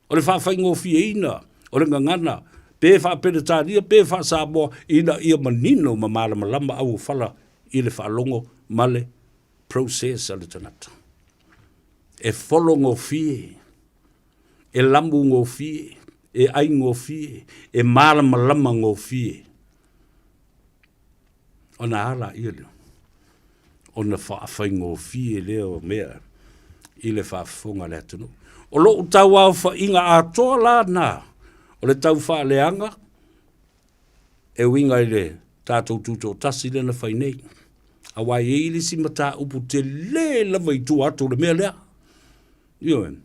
O le whawhaingofieina, o le gagana, pe wha-Peretania, pe wha-Samoa, ina ia manino ma malamalama au o whala i le whalongo ma le process a le tagata. E folo gofie, e lamu gofie, e ai gofie, e malamalama gofie. Ona a laia lea, ona faafaigofie lea o mea i le faafofoga a le atunuu. O lou tauaofaiga atoa la na, o le tau faaleaga, e uiga i le tatou tutoatasi lea na fai nei. Aua e i ai le isi mataupu tele lava i tua atu o le mea lea. Ioe.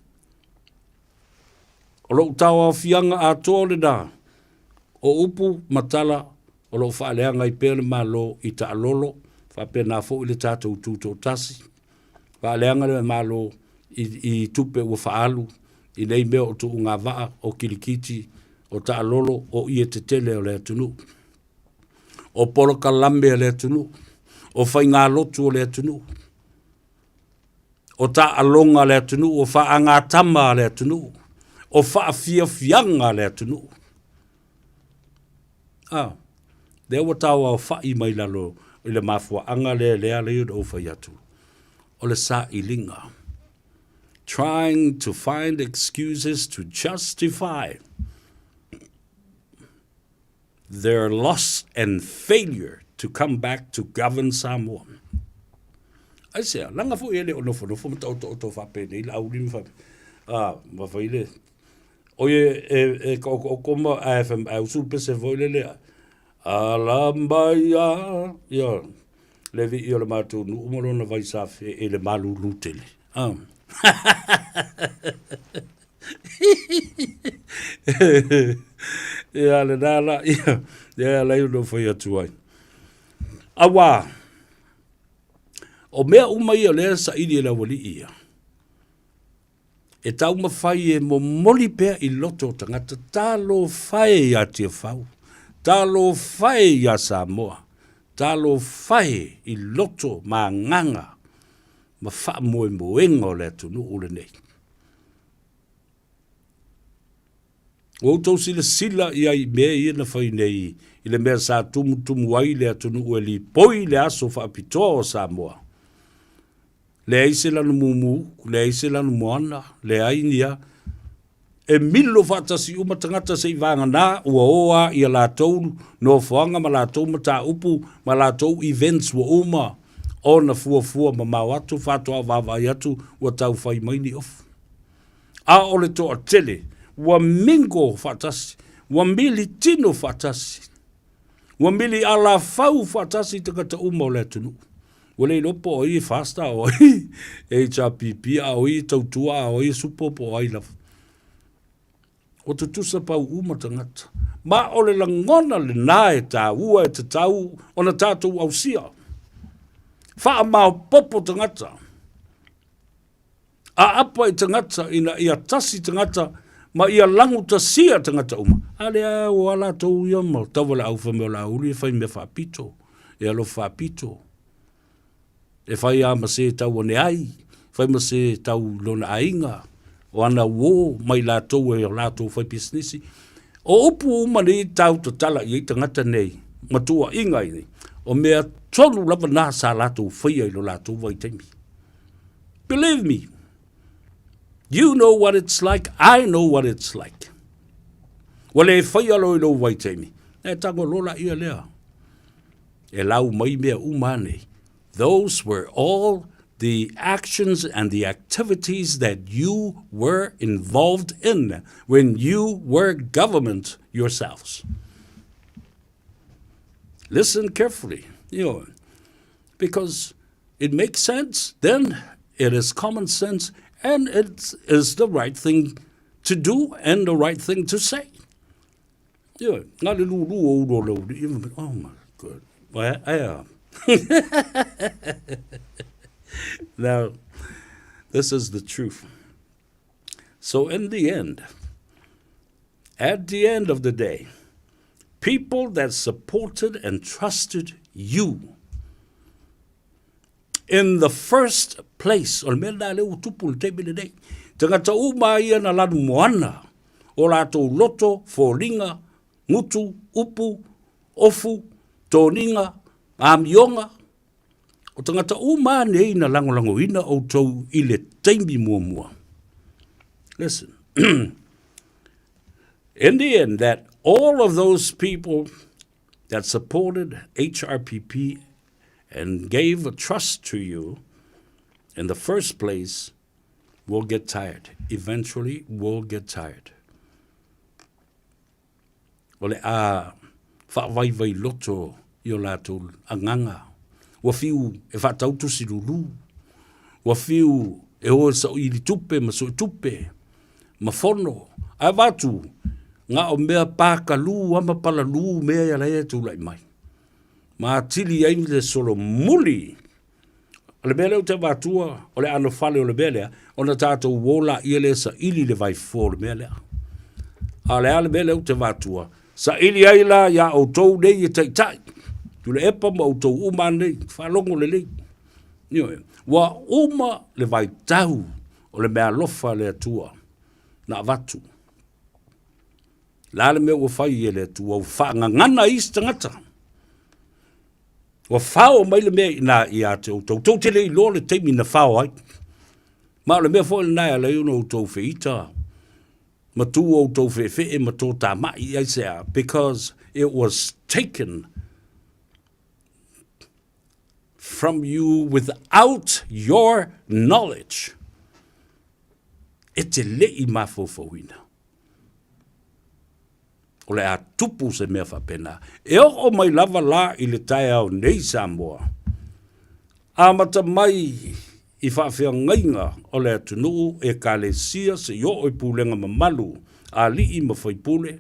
O lou tauaofiaga atoa lenā, o upu ma tala o lo o faaleaga ai pea le Malo i taalolo, faapena foi le tatou tutoatasi, faaleaga le Malo i, i tupe ua faaalu i nei mea o tuugavaa, o kilikiti, o taalolo, o ie tetele o le atunuu, o polokalame a le atunuu, o faigalotu o le atunuu, o taaloga a le atunuu, o faagatama a le atunuu, o faafiafiaga a le atunuu. Ah, lea ua tauaofa'i mai lalo i le mafuaaga lea lea ala ai ona ou fai atu, o le sailiga. Trying to find excuses to justify their loss and failure to come back to govern Samoa. Aisea, laga foi e le o nofonofo ma taotooto faapenei le auli ma faapea, ah, ma fai le, oi e, e, e taoto'oto ma ae fai ae usu le pese foi lele, ala mai a, ia, le vii o le matou nuu ma lona vaisafe e le malulu tele. Ah. Ia, lena la, ia, ia ala ai ona ou fai atu ai. Auā, o mea uma ia o lea e saili e le aualii ia, e taumafai e momoli pea i loto o tagata, talofa e ia Tiafau, talofa e ia Samoa, talofa e i loto ma agaga ma faamoemoega o le atunuu lenei. Ua outou silasila i ai i mea ia na fai nei i le mea sa tumutumu ai le atunuu e lipoi le aso faapitoa o Samoa. Leai se lanu mumu, leai se lanu moana, leai ni a. E milo faatasi uma tagata seivaganā ua o a i a latou nofoaga ma latou mataupu ma latou events ua uma ona fuafua mamao atu faatoa vaavaai atu ua tau fai mai ni ofu. A o le toatele ua mingo faatasi, ua mili tino faatasi, ua mili alafau faatasi tagata uma o le atunuu. Ua le iloa po o ai e FAST a o ai e HRPP a o ai e Tautua a o ai e Supo po o ai lava. Ua tutusa pau uma tagata. Ma o le lagona lenā e tāua e tatau ona tātou ausia. Faamaopopo tagata. Aapa i tagata ina ia tasi tagata ma ia langutasia tagata uma. A lea ua latou ia ma tauwalaau fai mai o Laauli e fai mea faapito, e alofa faapito. E fai lava ma se tau ane ai, fai ma se tau i lona aiga, o ana uō ma i latou e o latou faipisinisi. O upu uma nei tau tatala i ai tagata nei ma tuuaiga ai nei, o mea tonu lava na sa latou faia i lo latou vaitaimi. Believe me, you know what it's like, I know what it's like. Ua le faia loa i lou vaitaimi, e tago loa laia lea. E lau mai mea uma nei. Those were all the actions and the activities that you were involved in when you were government yourselves. Listen carefully, you know, because it makes sense, then it is common sense and it is the right thing to do and the right thing to say. Ioe, na le lūlū o ulu o le uli, oh my God, ae a. Now, this is the truth. So in the end, at the end of the day, people that supported and trusted you in the first place, o le mea lena lea ua tupu i le taimi lenei, tagata uma ia na lanu moana, o latou loto, foliga, gutu, upu, ofu, toniga, amioga, o tagata uma nei na lagolagoina outou i le taimi muamua. Listen, in the end, that all of those people that supported HRPP and gave a trust to you in the first place will get tired. Eventually will get tired. O le a faavaivai loto i o latou agaga. Ua fiu e faatau tusi lulu. Ua fiu e o e saili tupe ma suetupe. ma fono. Ae avatu, na o mea pākalū a ma palalū mea ia laia e tulai mai. Ma atili ai le solomuli. O le mea lea ou te avatua, o le anofale o le mea lea, ona tatou uō laia lea e saili le vaifofo o le mea lea. A o le a le mea lea ou te avatua, saili ai la iā outou nei e taitai, Tuilaepa ma outou uma lava nei, faalogo lelei. Ioe, ua uma le vaitau o le meaalofa a le Atua na avatu. O le a le mea ua fai e le Atua, ua faagagana ai isi tagata. Ua fao mai le mea i ina ia te outou. Tou te le iloa le taimi na fao ai. Ma o le mea foi lena e ala ai ona outou feita ma tu outou feefee ma totamai aisea? Because it was taken from you without your knowledge. E te le i mafaufauina. O le a tupu se mea faapena. E oo mai lava la i le taeao nei Samoa, amata mai i faafeagaiga o le atunuu, Ekalesia seia oo i pulega mamalu a alii ma faipule,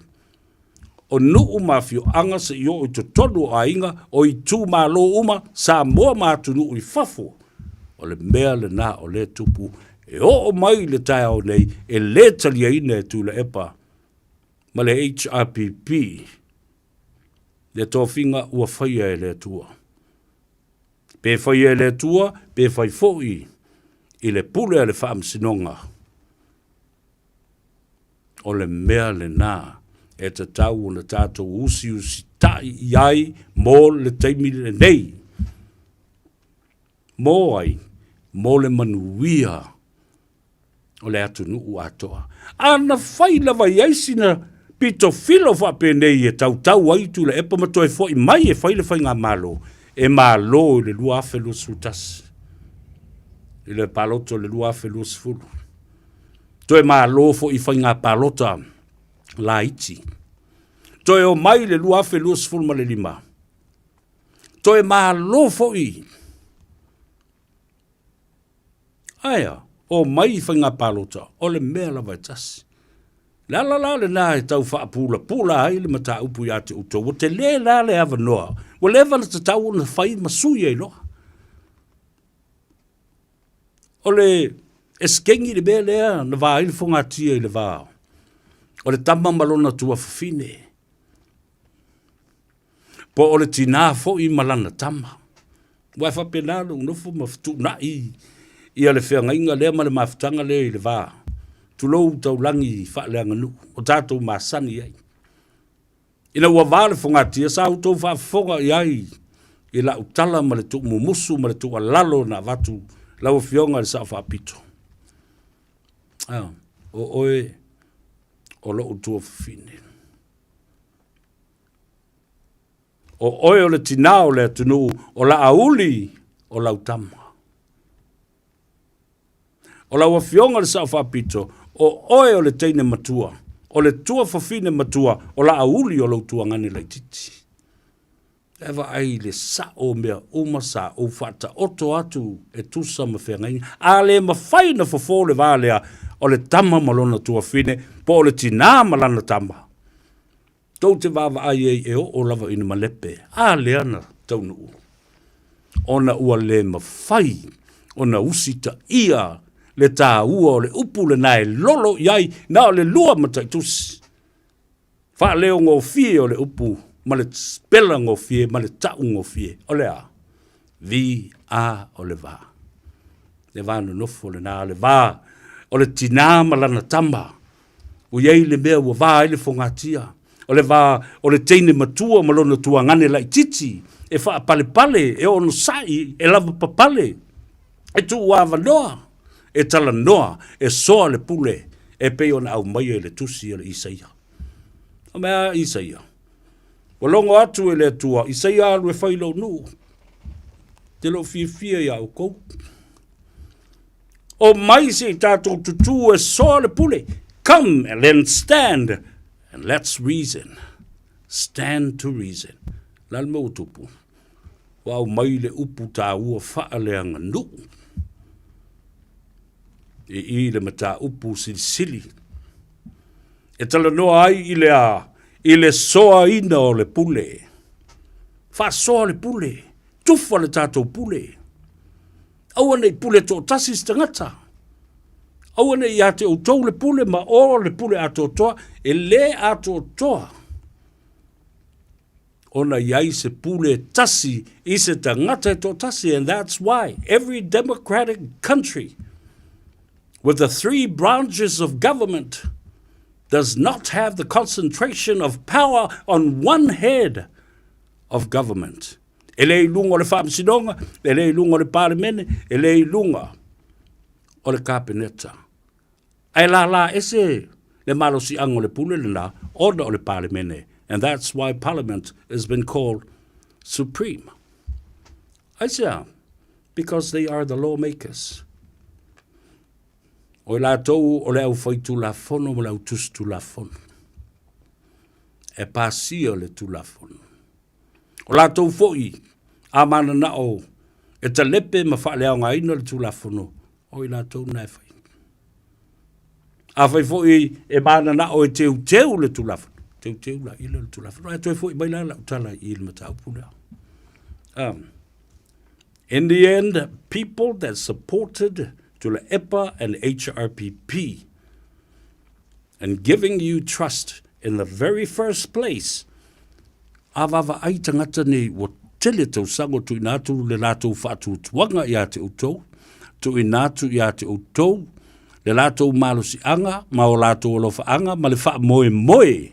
o nuu ma afioaga seia oo i totonu o aiga, o itumalo uma, Samoa ma atunuu i fafo, o le mea lena o lea e tupu e oo mai i le taeao nei e le taliaina e Tuilaepa ma le HRPP le tofiga ua faia e le Atua. Pe faia e le Atua, pe fai foi i le pule a le Faamasinoga. O le mea lena e tatau ona tatou usiusitai i ai mo le taimi lenei. Mo ai? Mo le manuia o le atunuu atoa. A na fai lava i ai sina pitofilo faapenei e tautau ai Tuilaepa ma toe foi mai e fai le faigamalo, e malo i le 2021, i le palota o le 2020. Toe malo foi i faiga palota laiti. Toe omai i le 2025, toe malo foi. Aea, omai i faiga palota, o le mea lava e tasi. Le ala la lena e tau faapulapula ai le mataupu ia te outou, ua tele la le avanoa, ua leva ona tatau ona fai ma sui ai loa. O le esekeigi le mea lea na va ai le fogatia i le va o le tama ma lona tuafafine, po o le tinā foi ma lana tama. Aua e faapena lou nofo ma fetuunai ia le feagaiga lea ma le mafutaga lea i le va, tulou taulagi faaleaganuu o tatou masani ai. Ina ua va le fogatia, sa outou faafofoga i ai i lau tala ma le tuumumusu ma le tuualalo na avatu lau Afioga i le Sao Faapito. Ah, o oe o lou tuafafine. O oe o le tinā o le atunuu, o Laauli o lau tama. O lau Afioga le Sao Faapito, o oe o le teine matua, o le tuafafine matua o Laauli o lou tuagane laitiiti. E vaai i le sao o mea uma sa ou faataoto atu e tusa ma feagaiga. A le mafai ona fofo le va lea o le tama ma lona tuafine, po o le tinā ma lana tama, Tou te vaavaai ai e oo lava ina malepe, a lea na taunuu, ona ua le mafai ona usitaia le taua o le upu lena e lolo i ai na o le lua mataitusi faaleogofie o le upu ma le pela gofie ma le taugofie. O le a? V-A o le va. Le va nonofo lena, le va o le tinā ma lana tama. Ua i ai le mea ua va ai le fogatia, o le va o le teine matua ma lona tuagane laitiiti e faapalepale, e onosai, e lavapapale, e tuuavanoa, e talanoa, e soa le pule e pei ona aumaia i le tusi a le Isaia. O mea a Isaia, ua logo atu e le Atua, Isaia alu e fai lou nuu, te lou fiafia iā oukou. Omai se i tatou tutū e soa le pule. Come and then stand and let's reason. Stand to reason. O le a le mea ua tupu? Ua aumai le upu taua faaleaganuu i i le mataupu silisili. E talanoa ai i le a? I le soaina o le pule. Faasoa le pule. Tufa le tatou pule. Aua ne i pule toatasi se tagata. Aua ne i ia te outou le pule ma o le pule atoatoa, e lē atoatoa ona i ai se pule tasi i se tagata e toatasi. And that's why every democratic country with the three branches of government does not have the concentration of power on one head of government. E le i luga o le Faamasinoga, e le i luga o le Palemene, e le i luga o le Kapeneta. Ae lālā ese le malosiaga o le pule lena ona o le Palemene. And that's why Parliament has been called supreme. Aisea? Because they are the lawmakers. O i latou o le au faitulafono ma le au tusitulafono. E pasia le Tulafono. O latou foi a mananao e talepe ma faaleaogaina le Tulafono, o i latou na e fai. Afai foi e mananao e teuteu le Tulafono, teuteu la ia lea o le Tulafono. Ae toe foi mai la lau tala i le mataupu lea. In the end, people that supported Tuilaepa and HRPP and giving you trust in the very first place, a vaavaai tagata nei ua tele tausaga o tuuina atu le latou faatuatuaga ia te outou, tuuina atu ia te outou le latou malosiaga ma o latou alofaaga ma le faamoemoe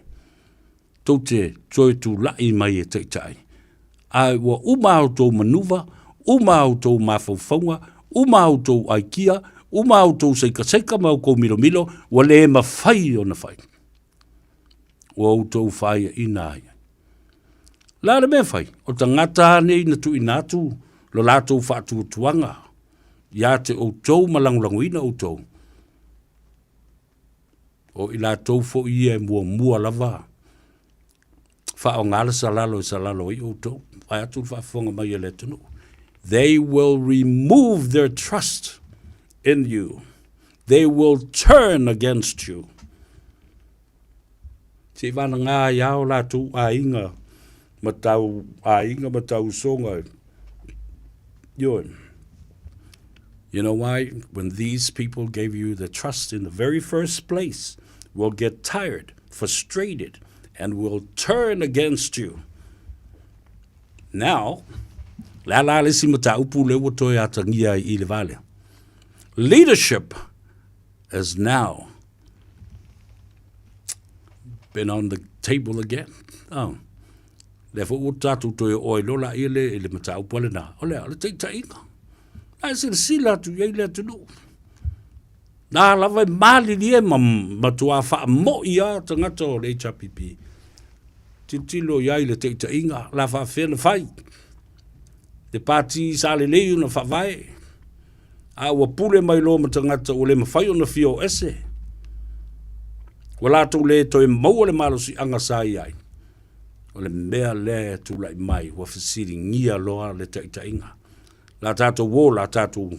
tou te toe tulai mai e taitai. Ae ua uma a outou manuva, uma a outou mafaufauga, uma a outou aikia, uma a outou saikasaika ma oukou milomilo, ua le mafai ona fai. Ua outou faaiaina ai. O le a le mea e fai? O tagata nei na tuuina atu lo latou faatuatuaga ia te outou ma lagolagoina outou, o i latou foi ia e muamua lava faaaoga le salalo e salalo ai outou, vaeatu le faafofoga mai a le atunuu. They will remove their trust in you. They will turn against you. Se i vanaga ai lava o latou aiga ma tau aiga ma tau usoga. Ioe. You know why? When these people gave you the trust in the very first place, will get tired, frustrated, and will turn against you. Now, le a la le isi mataupu lea ua toe atagia ai i le va lea. Leadership has now been on the table again. Oh. Lea foi ua tatou toe oo ai loa laia le, i le mataupu a lena. O le a, o le taitaiga. A e silasila atu i ai le atunuu. Nā lava e malilie ma matuā faamo'i lava tagata o le HRPP. Tilotilo i ai le taitaiga, la faafefea ona fai. Le pati sa lelei ona faavae, a ua pule mai loa ma tagata ua le mafai ona fia o ese. Ua latou le toe maua le malosiaga sa i ai. O le mea lea e tulai mai, ua fesiligia loa le taitaiga. La tatou o, la tatou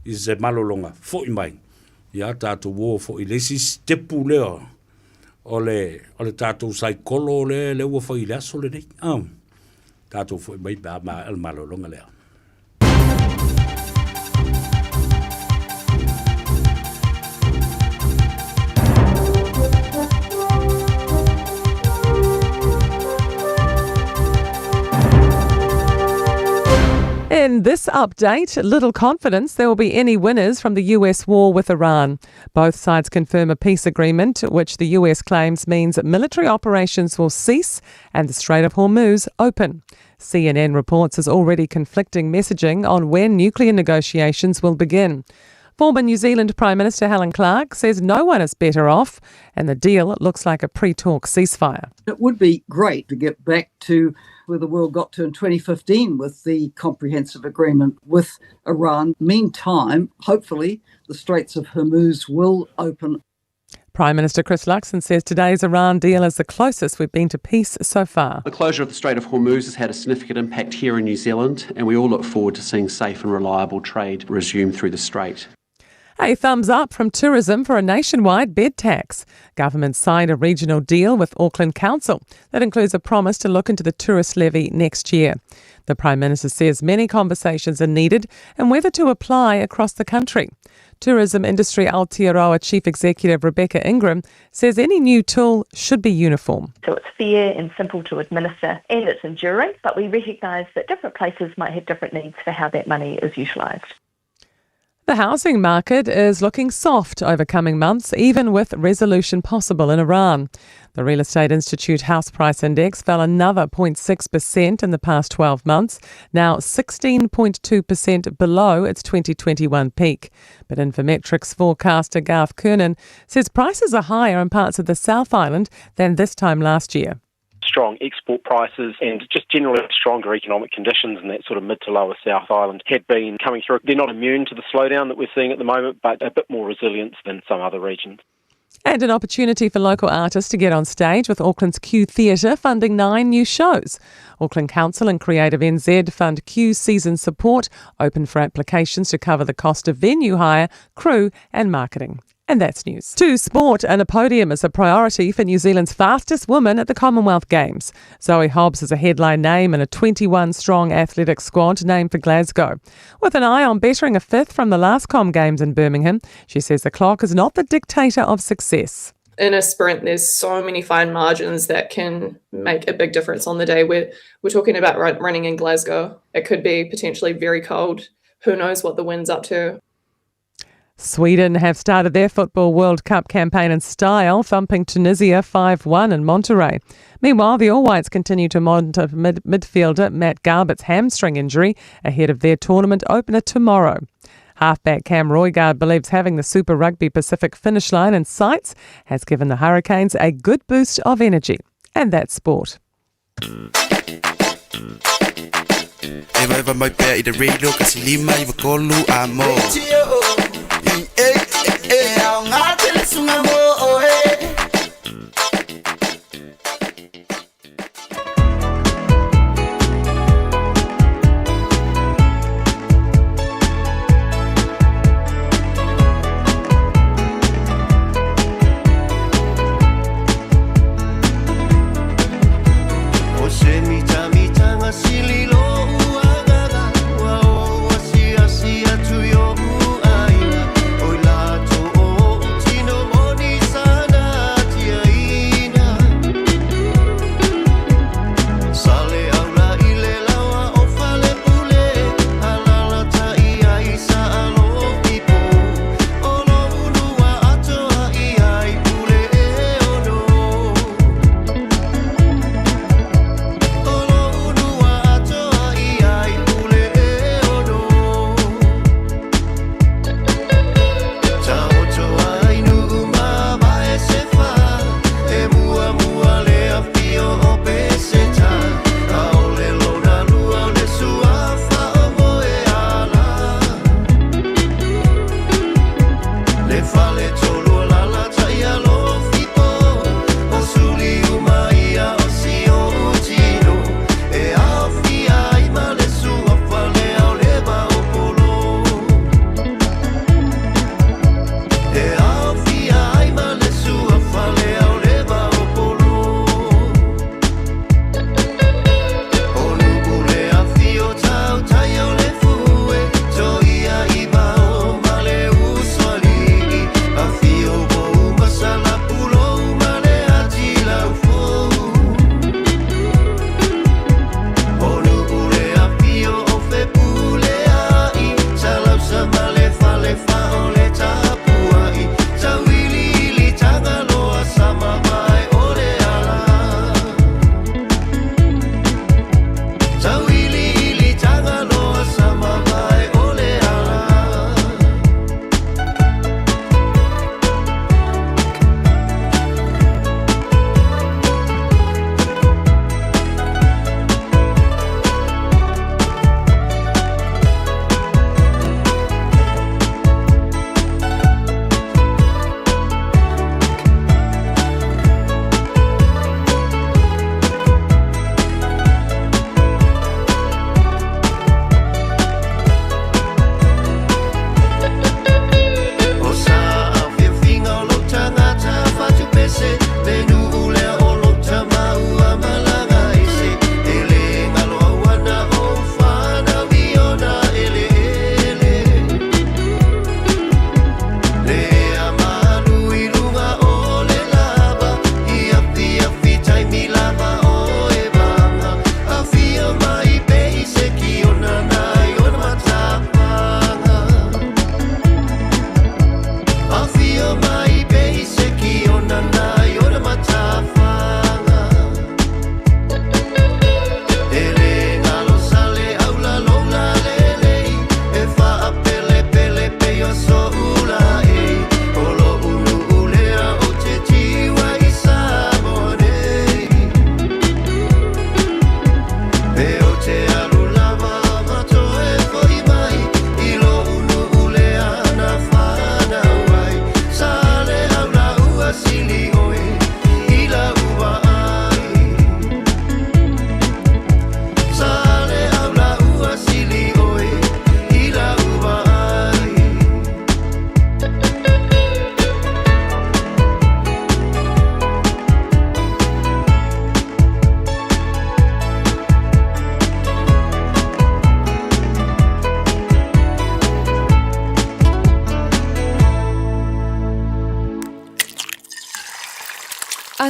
i se malologa, foi mai, ia tatou o foi i le isi sitepu lea o le, o le tatou saikolo lea, lea ua fai i le aso lenei. Oh. Tatou foi mai pe a maea le malologa lea. In this update, little confidence there will be any winners from the US war with Iran. Both sides confirm a peace agreement, which the US claims means military operations will cease and the Strait of Hormuz open. CNN reports is already conflicting messaging on when nuclear negotiations will begin. Former New Zealand Prime Minister Helen Clark says no one is better off and the deal looks like a pre talk ceasefire. It would be great to get back to where the world got to in 2015 with the comprehensive agreement with Iran. Meantime, hopefully, the Straits of Hormuz will open Prime Minister Chris Luxon says today's Iran deal is the closest we've been to peace so far. The closure of the Strait of Hormuz has had a significant impact here in New Zealand, and we all look forward to seeing safe and reliable trade resume through the strait. A thumbs up from tourism for a nationwide bed tax. Government signed a regional deal with Auckland Council that includes a promise to look into the tourist levy next year. The Prime Minister says many conversations are needed and whether to apply across the country. Tourism Industry Aotearoa Chief Executive Rebecca Ingram says any new tool should be uniform. So it's fair and simple to administer and it's enduring, but we recognise that different places might have different needs for how that money is utilised. The housing market is looking soft over coming months, even with resolution possible in Iran. The Real Estate Institute House Price Index fell another 0.6% in the past 12 months, now 16.2% below its 2021 peak. But Infometrics forecaster Garth Kernan says prices are higher in parts of the South Island than this time last year strong export prices and just generally stronger economic conditions in that sort of mid to lower South Island had been coming through. They're not immune to the slowdown that we're seeing at the moment, but a bit more resilience than some other regions. And an opportunity for local artists to get on stage with Auckland's Q Theatre funding nine new shows. Auckland Council and Creative NZ fund Q Season Support, open for applications to cover the cost of venue hire, crew, and marketing. And that's news. To sport and a podium is a priority for New Zealand's fastest woman at the Commonwealth Games. Zoe Hobbs is a headline name in a 21 strong athletic squad named for Glasgow. With an eye on bettering a fifth from the last Com Games in Birmingham, she says the clock is not the dictator of success. In a sprint, there's so many fine margins that can make a big difference on the day. We're, we're talking about running in Glasgow. It could be potentially very cold. Who knows what the wind's up to? Sweden have started their Football World Cup campaign in style, thumping Tunisia 5 1 in Monterrey. Meanwhile, the All Whites continue to monitor mid- midfielder Matt Garbett's hamstring injury ahead of their tournament opener tomorrow. Halfback Cam Roigard believes having the Super Rugby Pacific finish line in sights has given the Hurricanes a good boost of energy. And that's sport.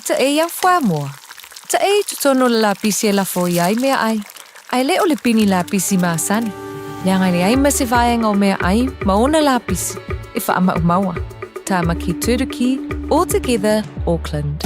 Taʻe iā Fuamoa. Taʻe i totonu o le lapisi e lafo ia ai meaʻai, a e le o le pini lapisi masani, leaga e leai ma se vaega o meaʻai ma ona lapisi e faamaʻumaua. Tāmaki Turuki, All Together, Auckland.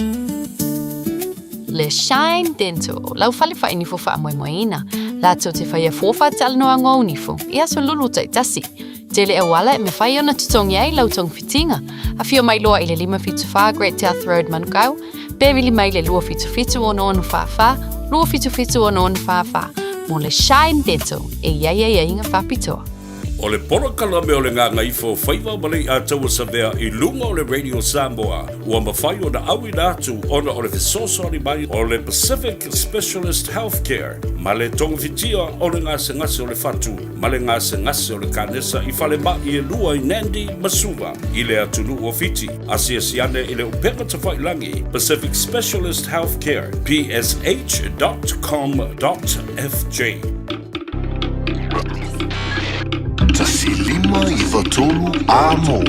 Le Shine Dental, lau fale whainifo whaamoemoeina. Latou te whaia fōwha talanoa ngō nifo, i aso lulu taitasi. Tele auala e mawhai ona totongi ai lau tongwhitinga. Awhio mai loa i le 574 Great South Road Manukau, pe vili mai le 277 6644, 277 6644, mō le Shine Dental e iai ai aiga whapitoa. O le polokalame o le Gagaifo o Faiva ma Leiataua Savea i luga o le Radio Samoa ua mafai ona auina atu ona o le fesoasoani mai o le Pacific Specialist Healthcare ma le togafitia o le gasegase o le fatu ma le gasegase o le kanesa i falemai e lua i Nandi ma Suva i le atunuu o Fiti. Asiasi ane i le upega tafailagi Pacific Specialist Healthcare, psh.com.fj. 153 Amo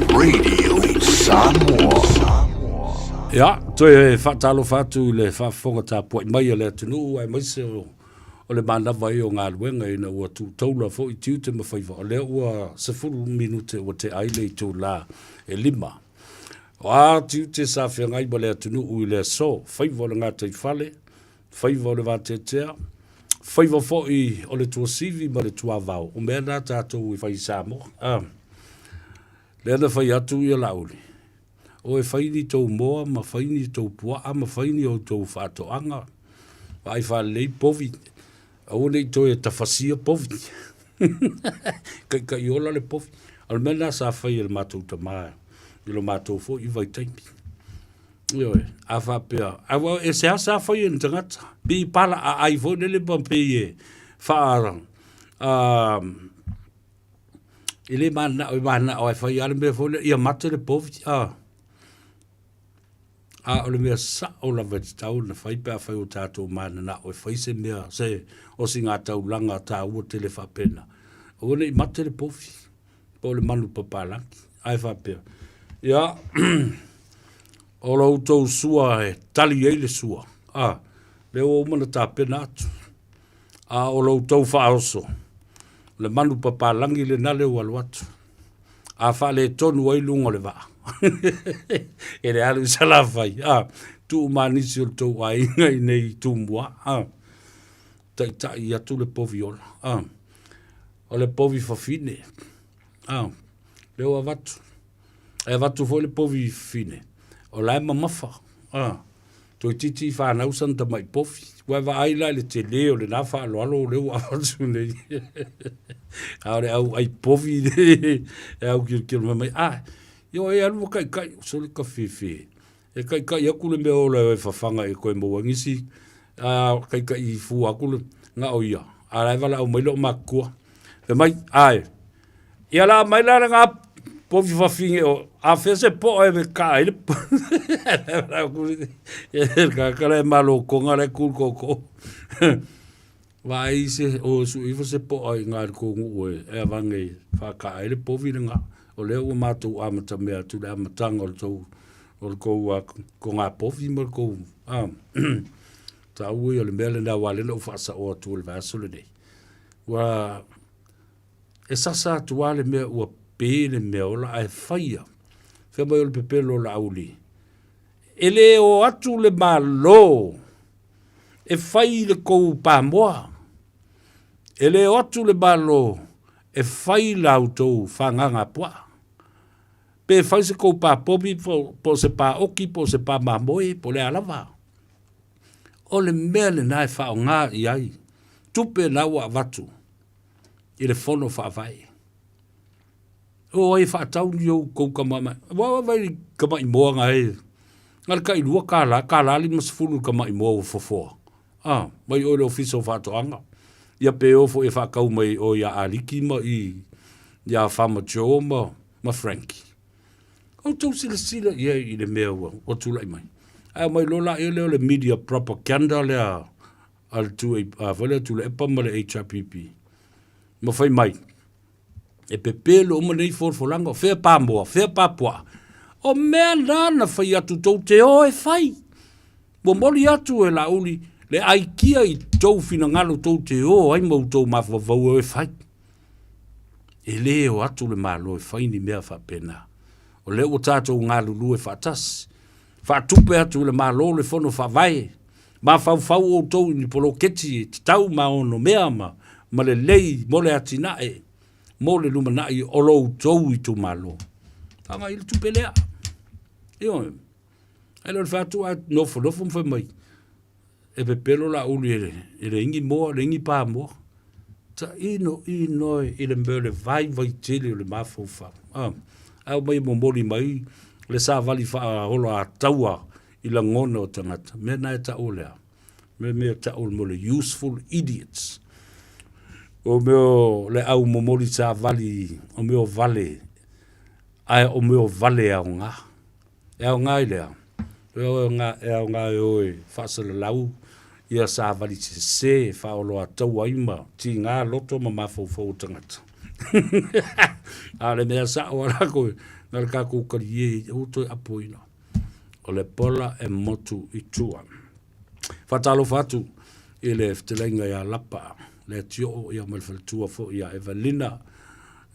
Radio Samoa. Ia, toe faatalofa atu i le faafofoga tapuai mai a le atunuu aemaise o o le manava ai o galuega ina ua tuutaula foi tiute ma faiva, o lea ua 10 minute ua tea ai le itulā e lima. O a tiute sa feagai ma le atunuu i le aso, faiva o le gataifale, faiva o le vateatea, faiva foi o le tuasivi ma le tuavao, o mea na tatou e fai i Samoa. A, lea na fai atu ia Laauli, o e fai ni tou moa ma fai ni tou puaa ma fai ni outou faatoaga, vaai faalelei povi, aua ne i toe tafasia povi. Kaikai ola le povi. O le mea lena sa fai e le matou tama i lo matou foi vaitaimi. Ioe, a faapea, aua e seasea fai e ni tagata, pei pala aai foi lele ma pei e faa, e le mananao e mananao e fai lava le mea foi lea ia mate le povi, a. A o le mea sao lava e tatau ona fai pe afai ua tatou mananao e fai se mea, se osigataulaga taua tele faapena, aua ne i mate le povi. po o le manu papalagi. Ae faapea, ia, o lo outou sua e tali ai le sua, a, lea ua uma ona tapena atu. A o lo outou faaoso, le manu papalagi lena lea ua alu atu. A faaletonu ai luga o le vaa, e le alu i Salafai, a, tuu ma nisi o le tou aiga i nei i Tumua, a, taitai atu le povi ola, a. O le povi fafine, a, lea ua avatu. E avatu foi le povi fafine, o la e mamafa, a, toeitiiti i fanau sana tamai povi. Ua e vaai la i le tele o lena faaaloalo lea ua avatu nei. A o le au ai povi e au kilokilo mai mai, a, io e alu ma kaikai, sole ka fefe. E kaikai atu le mea ola e fafaga e koe maua ai nisi, a kaikai fua atu le na o ia, a la e valaau mai loo matutua. Fai mai, ae, ia la mai la lena povi fafine o, a fea se poa e kaa ai le tagata la e malo konga la e ku i le koko. Vaai se, o sue ifo se poa i nga i le kou nuu e, e avane e whakaa ai le povi le nga. O lea ua matou amata mea atu le amataga o le tou, o le kou a, ko ngā povi ma le kou, a, taua ia o le mea lena aua lea na ou faasaoa atu i le vaiaso lenei. Ua, e sasa atu lava le mea ua pe le mea ola ae faia. Fai mai o le pepelo o Laauli. E le o atu le Malo e fai le kou pamoa. E le o atu le Malo e fai la outou fagaga puaa. Pe fai se kou pā povi po o se pā oki po o se pā mamoe po o le a lava. O le mea lena e faaaoga i ai tupe na ua avatu i le fono faavae. O ai e faatau ni ou kou kama Ua vaai i kamaʻi moa na e na le tailua kālā, kālā 50 le kamaʻi moa ua fofoa. A, mai ʻoe i le ofisa o faatoaga. Ia pe o foi e faatau mai ʻoe iā Aliki ma i iā Farmer Joe ma ma Frankie. Outou silasila i ai i le mea ua ua tulai mai. Ae aumai loa laia lea o le media propaganda lea a le tu a foi lea Tuilaepa ma le HRPP. Ma fai mai, E pepelo uma nei folafolaga, o fea pamoa, fea papuaa. O mea na na fai atu tou te o e fai. Momoli atu e Laauli le aikia i tou finagalo tou te o ai ma outou mafaufau e o e fai. E lē o atu le Malo e fai ni mea faapena. O lea ua tatou galulue faatasi, faatupe atu i le Malo le Fono Faavae, mafaufau outou i ni poloketi e tatau ma onomea ma, ma lelei mo le atinae mo le lumanai o lo outou itumalo. Faaaoga i le tupe lea. Ioe. Ae le o le fai atu ae nofonofo ma fai mai, e pepelo Laauli e le, e le igi moa, le igi pa moa. Taino ino i le mea o le vaivai tele o le mafaufau. Ah, ae omai e momoli mai le savali faaola ataua i lagona o tagata. Mea na e tau o le a? Mea mea tau mo le useful idiots. O mea o le au momoli savali, o mea o vale, ae o mea o vale aoga. E aoga i le a? E aoga, e aoga e o e faasalalau ia savali sese e faaoloataua ai ma tiga loto ma mafaufau o tagata. A o le mea sao a lako, na le tatou talie, aua toe apoina. O le pola e motu i tua. Faatalofa atu i le fetalaiga ia Lapa, le Atioo ia ma le faletua foi ia Evelina,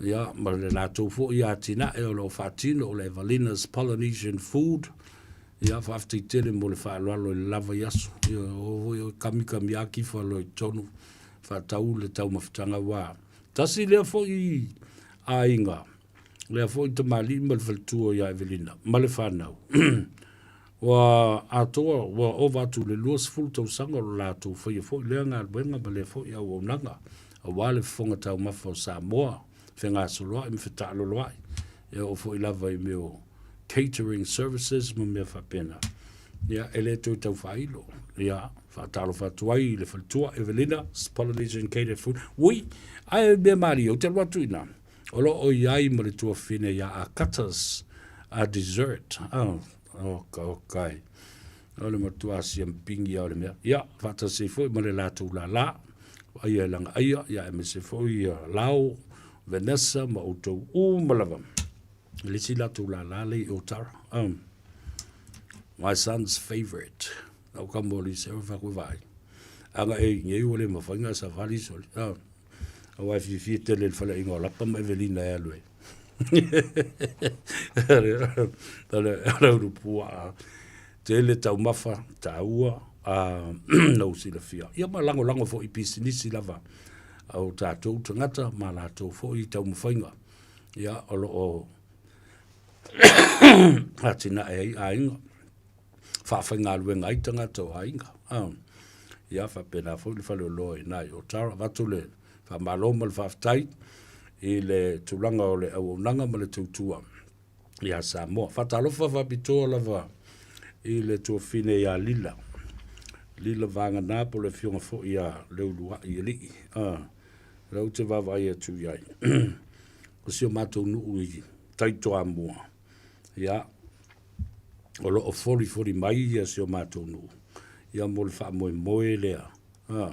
ia ma le latou foi atinae o lo o faatino o le Evelina's Polynesian Food. Ia faafetai tele mo le faaaloalo i le la vaiaso. Ia o foi o kamikami a kifa loa i totonu faatau le taumafataga aua tasi lea foi aiga lea foi tamalii ma le faletua ia Evelina ma le fanau. Ua atoa, ua ova atu i le 20 tausaga o lo latou faia foi lea galuega ma lea foi auaunaga aua le fofoga taumafa o Samoa, fegasoloai ma fetaaloloai, e oo foi lava i mea o catering services ma mea faapena. Ia, e le toe tau faailo. Ia, faatalofa atu ai i le faletua Evelina, Polynesian Catered Food. Ui, ae mea malie, ou te alu atu i ina. O lo o i ai ma le tuafafine ia Akatas a dessert. Oh, oka, oka e. O le matua siampingi ia o le mea. Ia, faatasi ai foi ma le latou lala. Aia e langa aia, ia aemaise foi ia Lao, Vanessa ma outou uma lava. Le isi latou lala le i Otara. My son's favorite. Au ka mo li se fa ku vai. Anga e ngai ua le mawhai ngā safari soli. Oh. Aua e fiafia tele i le faleaiga o Lapa ma Evelina e alu ai. O le ulupuaa. Tele taumafa, taua, a na ou silafia. Ia ma lagolago foi i pisinisi lava a o tatou tagata ma latou foi taumafaiga. Ia, o lo o atinae ai aiga. faafaigaluega ai tagata o aiga. Ia faapena foi le faleoloa i ina i Otara. Avatu le faamalo ma le faafetai i le tulaga o le auaunaga ma le tautua ia Samoa. Faatalofa faapitoa lava i le tuafafine ia Lila, Lila Vagana po o le afioga foi ia Leuluai Alii. Lea ou te vaavaai atu i ai. O si o matou nuu i tai Toamua. Ia, o lo o folifoli mai ia si o matou nuu, ia mo le faamoemoe lea, a,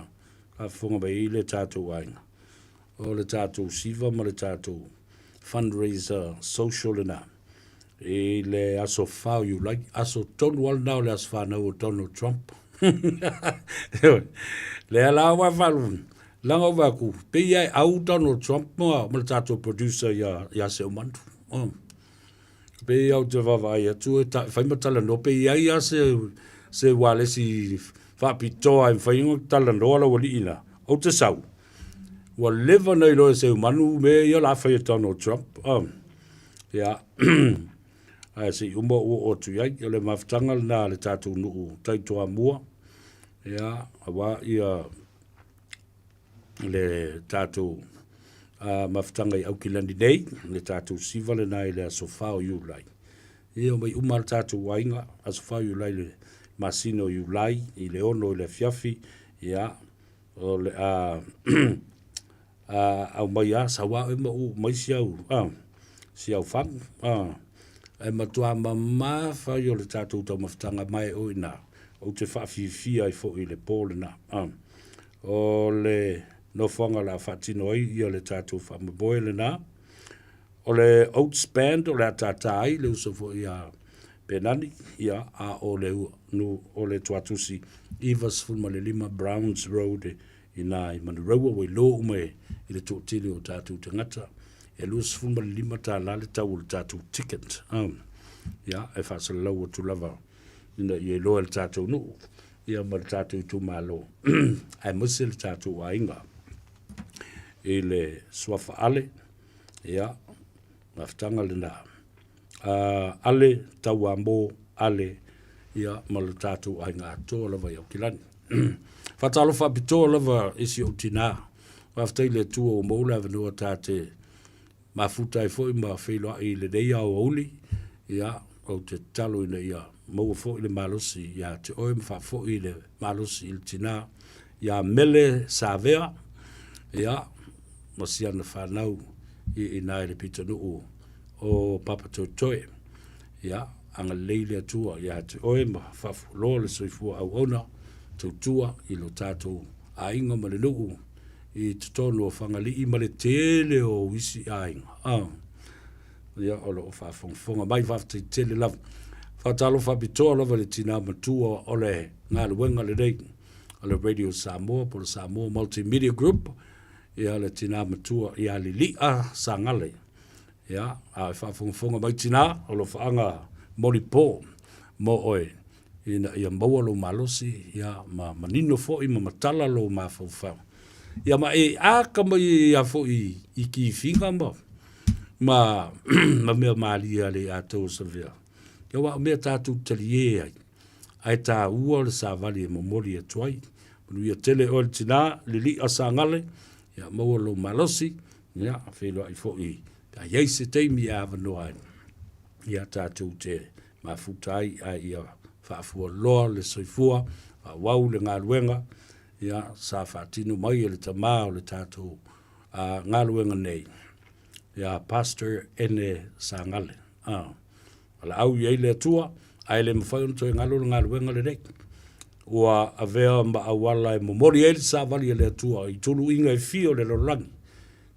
faafofoga mai ai le tatou aiga, o le tatou siva ma le tatou fundraiser social lena, i le aso 4 o Iulai, aso tonu lava lena o le aso fanau o Donald Trump. Lea la ua faalu, laga ou vaai atu, pei lava e au Donald Trump ma le tatou producer ia Seumanu. Oh. Pei ou te vaavaai atu e ta, fai ma talanoa, pe i ai lava se, se ualesi faapitoa e mafai ona talanoa lau alii la. Ou te sau, ua leva ona iloa e Seumanu mea ia o le a fai e Donald Trump. Oh. Ia, ae se i uma ou oo atu i ai. O le mafutaga lena a le tatou nuu tai Toamua. Ia, aua ia le tatou mafutaga i Aukilani nei, le tatou siva lena i le aso 4 o Iulai. Ia omai uma le tatou aiga, aso 4 o Iulai le masina o Iulai i le 6 i le afiafi, ia o le a a aumai a sau a oe ma uu mai si au a si au fagu a e matua mamafa ia o le tatou taumafataga mai o ina ou te faafiafia ai foi i le po lena a O le nofoaga o le a faatino ai ia le tatou faamoemoe lena. O le Oats Band o le a tātā ai le uso foi a Penani, ia, a o le, nu, o le Tuatusi 95 Browns Road inā i Manurewa ua iloa uma e, i le toatele o tātou tagata. E 25 tālā le tau o le tātou ticket. Um, ia, e faasalalau atu lava ina ia iloa e le tātou nuu, ia ma le tātou itumalo, aemaise le tātou aiga i le suafa Ale, ia, mafutaga lena. Uh, Ale, Tauamo, Ale, ia, ma le tātou aiga atoa lava i Aukilani. Faatalofa faapitoa lava i si ou tinā. Faafetai i le Atua ua maua le avanoa ta te mafuta ai foi ma feiloai i lenei aoauli. Ia, ou te tatalo ina ia maua foi le malosi ia te oe ma faafoi le malosi i le tinā ia Mele Savea, ia, ma si ana fanau i inā i le pitonuu o Papatoetoe. Ia, agalelei le Atua ia te oe ma faafualoa le soifua auauna tautua i lo tatou aiga ma le nuu i totonu o Fagalii ma le tele o isi aiga. Ah. Ia, o lo o faafogafoga mai, faafetai tele lava. Faatalofa faapitoa lava i le tinā matua o le galuega lenei a le Radio Samoa po o le Samoa Multimedia Group, ia le tinā matua ia Lili'a Sagale. Ia, a e faafogafoga mai tinā, o lofaaga molipo mo oe ina ia maua lou malosi, ia, ma manino foi ma matala lou mafaufau. Ia ma e akamai ai foi i kifiga ma, ma, ma mea malie a le atou o Savea. Ia aua o mea tatou talie ai, ae taua le savali e momoli atu ai. Manuia tele oe le tinā, Lili'a Sagale, ia maua lou malosi, Ia, feiloai foi pe a i ai se taimi e avanoa ai, ia tatou te mafuta ai ae ia faafualoa le soifua, faaauau le galuega, ia, sa faatino mai e le Tama o le tatou uh, galuega nei, ia Pastor Ene Sagale. Ah, valaau i ai le Atua, ae le mafai ona toe galo le galuega lenei. Ua avea ma auala e momoli ai le savali a le Atua i tuluiga e fia o le lalolagi.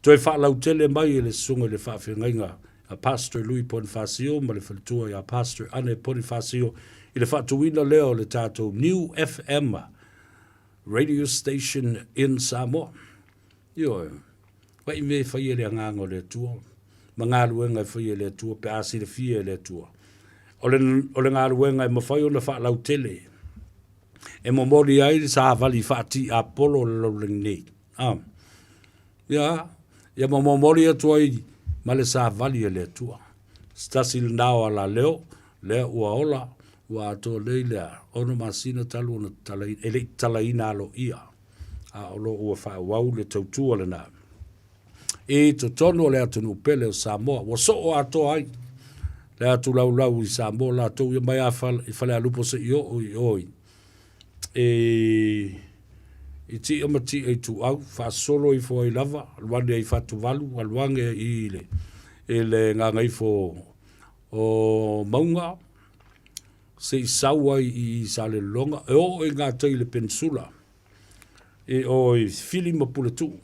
Toe faalautele mai e le susuga i le faafeagaiga a Pastor Louis Ponifasio ma le faletua ia Pastor Ane Ponifasio i le faatuina lea o le tatou New FM Radio Station in Samoa. Ioe. Wai mea e fai e le Agaga o le Atua, ma galuega e fai e le Atua pe a silafia e le Atua. O le, o le galuega e mafai ona faalautele, e momoli ai le savali faatiapolo o le lalolagi nei. Ah. Ia, ia ma momoli atu ai ma le savali a le Atua. Se tasi lena o alaleo, lea ua ola, ua atoa nei le 6 masina talu ona tatalaina, e le i tatalaina aloaia. a o lo o ua faaauau le tautua lena i totonu o le atunuu pele o Samoa. Ua soo atoa ai le atu laulau i Samoa latou ia mai i Falealupo seia oo i o i i Ti'a ma Ti'a Ituau, faasolo ifo ai lava, alu ane ai i Fatuvalu, alu ane i le, i le gagaifo o Mauga, se i sau ai i Salelologa, e oo i gatai i le Peninsula, e o i Fili ma Puletuu,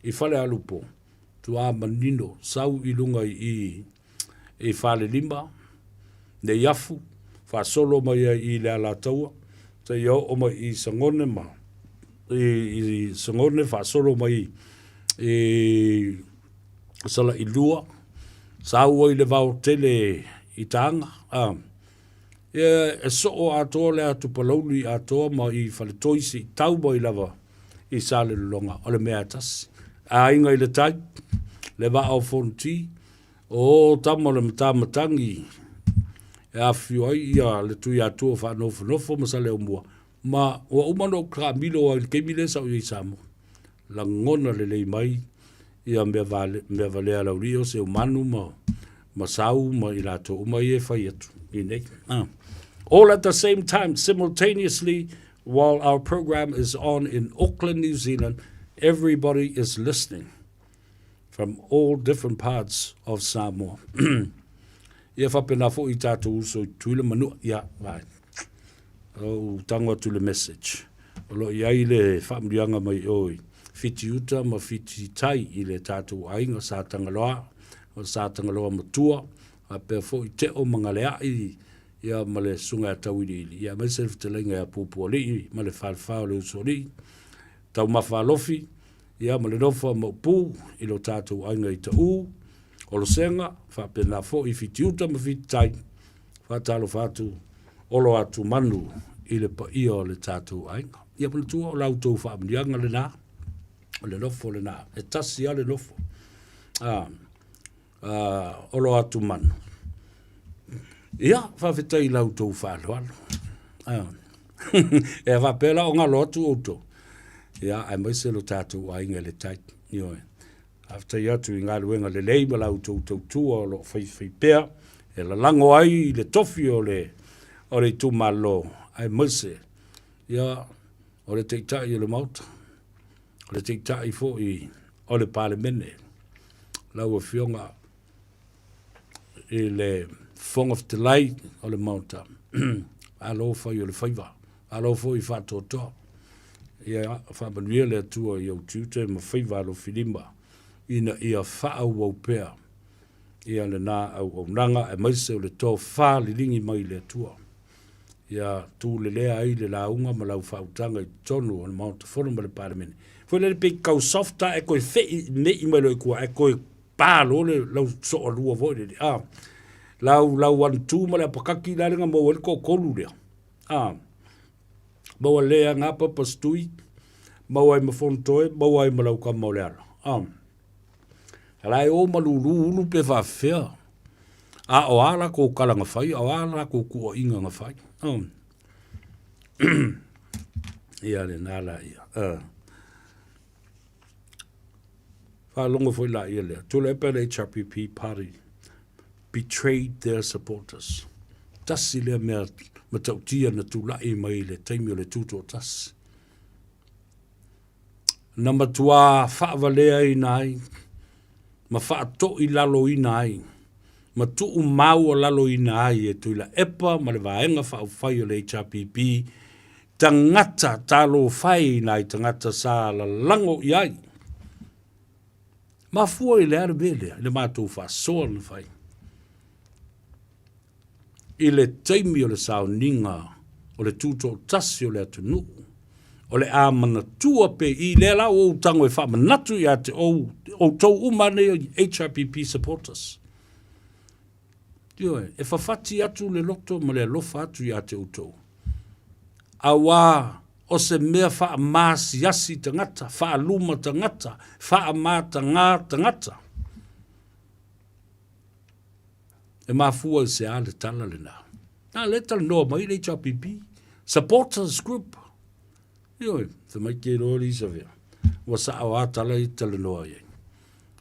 i Falealupo, tuā manino, sau i luga i i Falelima, Neiafu, faasolo mai ai i le Alataua, seia oo mai i Sagone ma i, i Sagone faasolo mai i Salailua, sau ai le vao tele i Taga, a, ia e soo atoa le atu Palauli atoa ma i Faletoi seia tau mai lava i Salelologa, o le mea e tasi. Aiga i le tai, le vaa o Fonoti, o tama o le Matamatagi e afifio ai ia le Tuiatua faanofonofo ma Saleaaumua, ma ua uma ona ou taamilo ai i le taimi lea sa ou i ai i Samoa. Lagona lelei mai ia mea vale, mea valea a le aualii o Seumanu ma, ma Sau ma i latou uma ia e fai atu i nei. Ah. All at the same time, simultaneously, while our program is on in Auckland, New Zealand, everybody is listening from all different parts of Samoa. Ia faapena foi i tatou uso i Tutuila ma Manua. Ia, vai. Ou tango atu le message. O lo o i ai le faamanuiaga mai o i Fiti Uta ma Fiti Tai i le tatou aiga sa Tagaloa. O le Satagaloa Matua, faapea foi Teo ma Galeai, ia ma le Susuga ia Tauiliili, ia aemaise le fetalaiga ia Pupualii ma le Falefa o le Usoalii, Taumafa Alofi, ia ma le nofo a Maopu i lo tatou aiga i Taʻu, Olosega, faapena foi Fitiuta ma Fititai, faatalofa atu olo atu manu i le paia o le tatou aiga. Ia manatua o la outou faamanuiaga lena, o le nofo lena, e tasi lava le nofo. Ah, ah, olo atu manu. Ia, faafetai i la outou faaaloalo. Ah. e faapea la o galo atu outou. Ia, aemaise lo tatou aiga i le tai. Ioe. Faafetai atu i galuega lelei ma la outou tautua o lo o faifai pea e lalago ai le tofi o le o le itumalo aemaise ia o le Taitai o le Maota, o le Taitai foi o le Palemene, lau Afioga i le Fofoga Fetalai o le Maota, malo fai o le faiva, malo foi faatoatoa. Ia faamanuia le Atua i ou tiute ma faiva alofilima ina ia faaauau pea ia lena auaunaga aemaise o le tofa liligi mai le Atua. Ia tulelea ai le lauga ma lau faautaga i totonu o le Maota Fono ma le Palemene. Foi lele pei kau soft a e koe fei nei mai loa i tua ae koe pa loa le lau soalua foi lele a. Lau lau 1 2 ma le apakaki la le na maua ai le toatolu lea. A. Maua lea ngā papa stui, maua ai ma Fonotoe, maua ai ma lau tama o Leala. A. A la e o malulu ulu pe faafefea. A o a lakou kala na fai, a o a lakou kuoiga na fai. Oh. Ia lena la ia. Faalogo foi la ia lea. Tuilaepa le HRPP party betrayed their supporters. Tasi lea mea matautia na tulai mai i le taimi o le tutoatasi. Na matuā faavaleaina ai ma faatoilaloina ai ma tuumaualaloina ai e Tuilaepa ma le Vaega Faaupufai o le HRPP tagata talofa e i nai tagata sa lalago i ai. Mafua i le a le mea lea i le matou faasoa na fai? I le taimi o le sauniga o le tutoatasi o le atunuu, o le a manatua pe i lea la ua ou tago e faamanatu ia te ou, outou uma nei HRPP supporters. Ioe, e fafati atu le loto ma le alofa atu ia te outou. Auā o se mea faamaasiasi tagata, faaluma tagata, faamatagā tagata. E mafua i se a le tala lena? Na lea e talanoa mai le HRPP, supporters group. Ioe, fai mai ke iloa le Isavea. Ua sao a tala i talanoa i ai.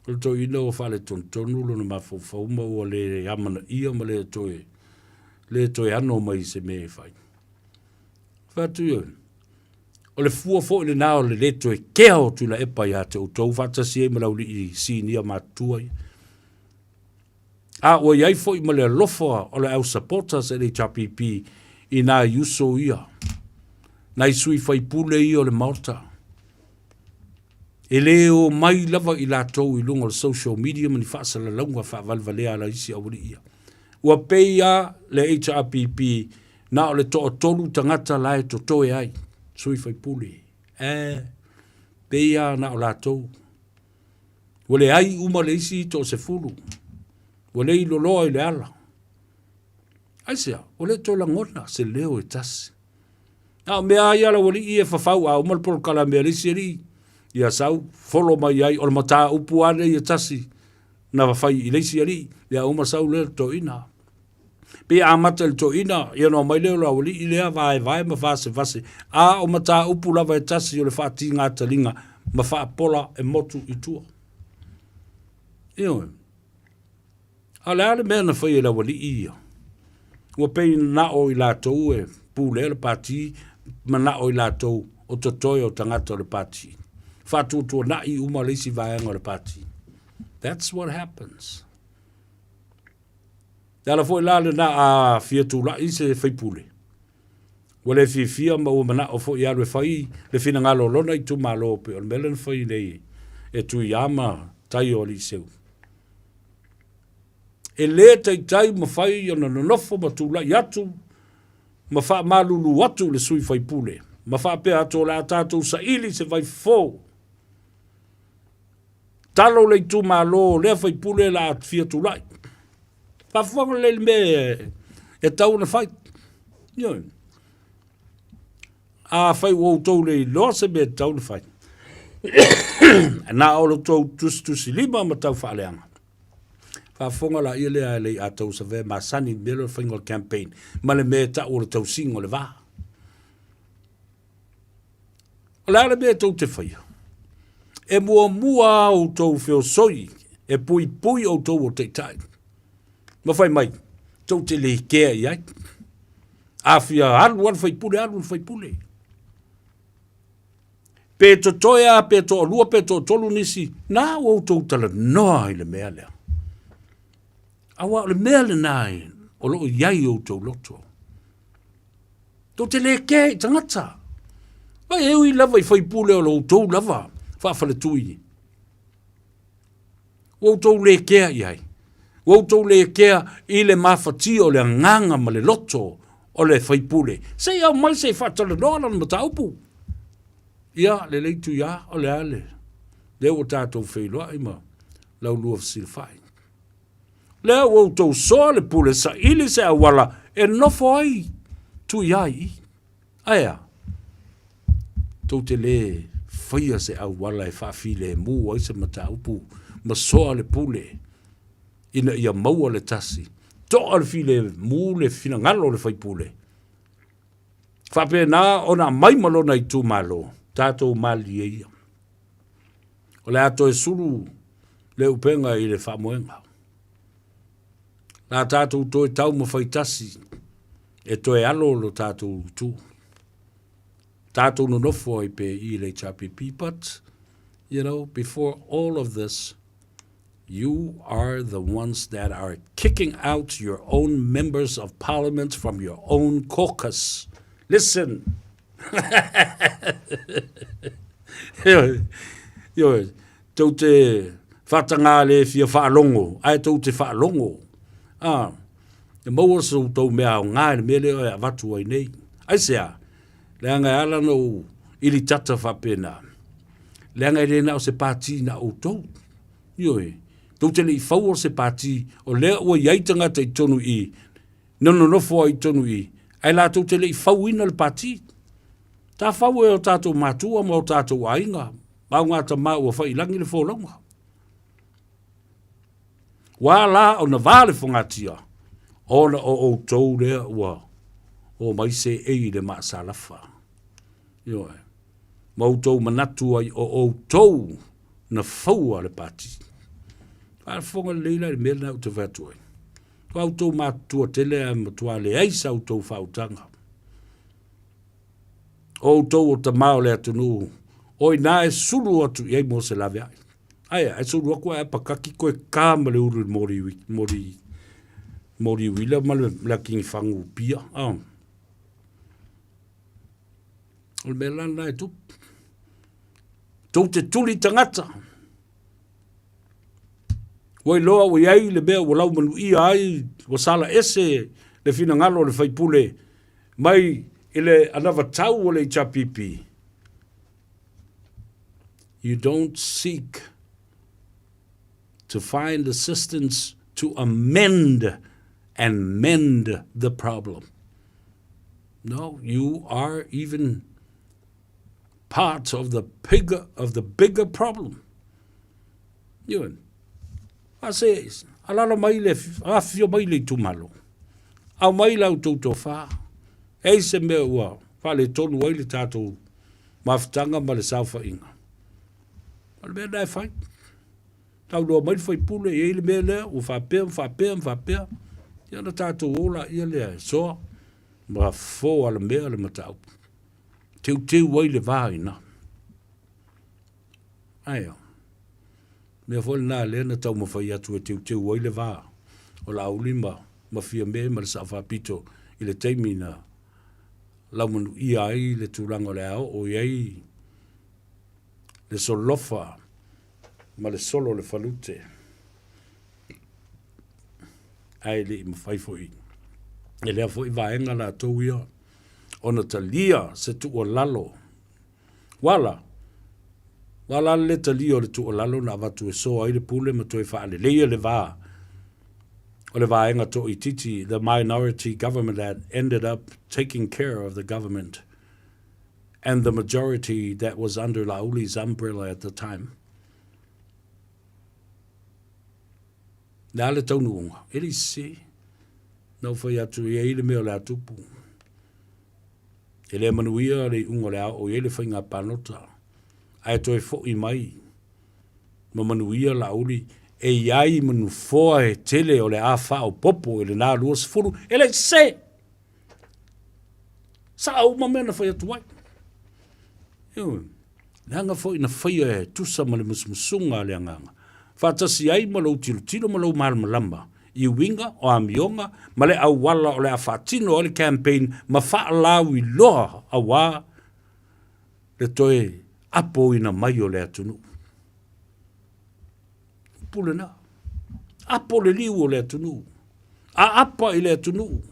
O le toeaina ua faaletonutonu lona mafaufau ma ua le amanaia ma le toe, le toe ano mai i se mea e fai. Fai atu ioe, o le fua foi lena o le le toe kea o Tuilaepa ia te outou faatasi ai ma le aualii sinia matutua ia. A ua i ai foi ma le alofa o le au supporters a le HRPP i nai uso ia, nai sui faipule ia o le Maota. E le o mai lava i latou i luga o le social media ma ni faasalalauga faavalevalea a isi aualii ia. Ua pei lava le HRPP na o le toatolu tagata la e totoe ai, sui faipule. E pei lava na o latou. Ua leai uma le isi toasefulu. Ua le iloloa i le ala. Aisea, ua le toe lagona se leo e tasi. A o mea lava ia a le aualii e fafau, a uma le polokalame a le isi alii, ia sau folo mai ai, o le mataupu lava lenei e tasi na fai i le isi alii, ia uma sau lea le toeaina. Pei e amata i le toeaina, ia ona omai lea o le aualii lea vaevae ma vasevase, a o mataupu lava e tasi o le faatiga taliga ma faapola e motu i tua. Ioe. A o le a le mea na fai e le aualii ia? Ua pei na o i latou e pulea le pati, manao i latou o totoe o tagata o le pati. Faatuatuanai uma le isi vaega o le pati. That's what happens. Le ala foi la lena a fia tulai se faipule, ua le fiafia ma ua manao foi e alu e fai le finagalo o lona itumalo pei o le mea lea na fai nei e Tuiama tai o Aliiseu. E lē taitai mafai ona nonofo ma tulai atu ma faamalulu atu i le sui faipule ma faapea atu o le a tatou saili se vaifofo. Talo le itumalo o lea faipule la a fia tulai. Faafofoga lelei le mea e tau ona fai. Ioe. Afai ua outou le iloa se mea e tatau ona fai, na o lo outou tusitusilima ma tau faaleaga. Faafofoga laia lea e le i a tau savea masani i le mea lea o le faiga o le campaign ma le mea e tau o le tausiga o le va. O le a le mea e tou te faia? E muamua a outou feosoi e puipui outou o taitai. Ma fai mai, tou te le kea i ai. A fia alu alu faipule, alu le faipule. Pe totoe a, pe toalua, pe toatolu nisi, na ua outou talanoa i le mea lea. Aua o le mea lena o lo o i ai i outou loto. Tou te le kea i tagata. Vai e ui lava i faipule o lo outou lava faafaletui. Ua outou le kea i ai. Ua outou le kea i le mafatia o le agaga ma le loto o le faipule. Se i aumai se i faatalanoa lana mataupu. Ia, lelei Tuia, o le a le, lea ua tatou feiloai ma laulua fesilafai. Lea ua outou soa le pule saili se auala e nofo ai Tuia i i. Ae a? Tou te lē faia se auala e faafilemu ai se mataupu ma soa le pule ina ia maua le tasi. To'a le filemu le finagalo o le faipule. Faapena ona aumai ma lona itumalo, tatou malilie ia. O le a toe sulu le upega i le faamoega. La tatou toe taumafai tasi e toe alo lo tatou itu. Tatou nonofo ai pe i le HRPP, but, you know, before all of this, you are the ones that are kicking out your own members of parliament from your own caucus. Listen! Ioe, tou te whaatangā le fia whaalongo, ae tou te whaalongo. Ah, e maua so tou mea ao ngā le mea lea e avatu ai nei. Aisea, leaga e ala ona ou ili tata faapena, leaga e le na o se pati na outou. Ioe, tou te le i faua se pati, o lea ua i ai tagata i totonu i i, na nonofo ai i totonu i i, ae latou te le i fauina le pati. Ta fau e o tatou matua ma o tatou aiga, ma au gatama ua fai i lagi le folauga. Ua ala ona va le fogatia, ona o outou lea ua omai seei i le maasalafa. Ioe. Ma outou manatu ai o outou na faua le pati. Faafofoga lelei la i le mea lena ou te fai atu ai. Ua outou matutua tele ae matua leai sa outou faautaga. O outou o tama o le atunuu, o inā e sulu atu i ai mo se laveai. Aea, e sulu atu ae apakaki koe ka ma le ulu i le moli, moli, moli uila ma le lakini fagu pia. Oh. O le mea la lena e tupu. Tou te tuli tagata. Ua iloa ua i ai le mea ua laumanuia ai, ua sala ese le finagalo o le faipule mai i le anavatau o le HRPP. You don't seek to find assistance to amend and mend the problem. No, you are even part of the bigger, of the bigger problem. Ioe. A se, alala mai le, afifio mai le itumalo. Au mai la outou tofa. Ei se mea ua faaletonu ai le tatou mafutaga ma le saofaiga. O le mea lena e fai. Tauloa mai le faipule, e i ai le mea lea, ua faapea ma faapea ma faapea. Ia ona tatou o laia lea e soa ma fofo alamea le mataupu. Teuteu ai le va i ina. Ae a. Mea foi lena lea na taumafai atu e teuteu ai le va o Laauli ma, ma Fiame ma le Sao Faapito i le taimi na laumanuia ai le tulaga o le a oo i ai le solofa ma le solo o le falute. Ae le i mafai foi e lea foi vaega latou ia ona talia se tuualalo. Ua ala? Ua ala le talia o le tuualalo na avatu e soa ai le pule ma toe faaleleia le va o le vaega toaitiiti, the minority government that ended up taking care of the government and the majority that was under Laauli umbrella at the time. Le a le taunuuga? E le i sese. Na ou fai atu, e i ai le mea o le a tupu. E le manuia le iuga o le a oo i ai le faiga palota, ae toe foi mai ma manuia Laauli e i ai ma nofoa e tele o le a faaopoopo i lena 20, e le i sese! Sao uma mea na fai atu ai. Ioe. Leaga foi na faia e tusa ma le musumusuga a le Agaga, faatasi ai ma lou tilotilo ma lou malamalama i uiga o amioga ma le auala o le a faatino ai le campaign ma faalauiloa aua le toe apoina mai o le atunuu. Upu lena. Apo le liu o le atunuu. Aapa i le atunuu.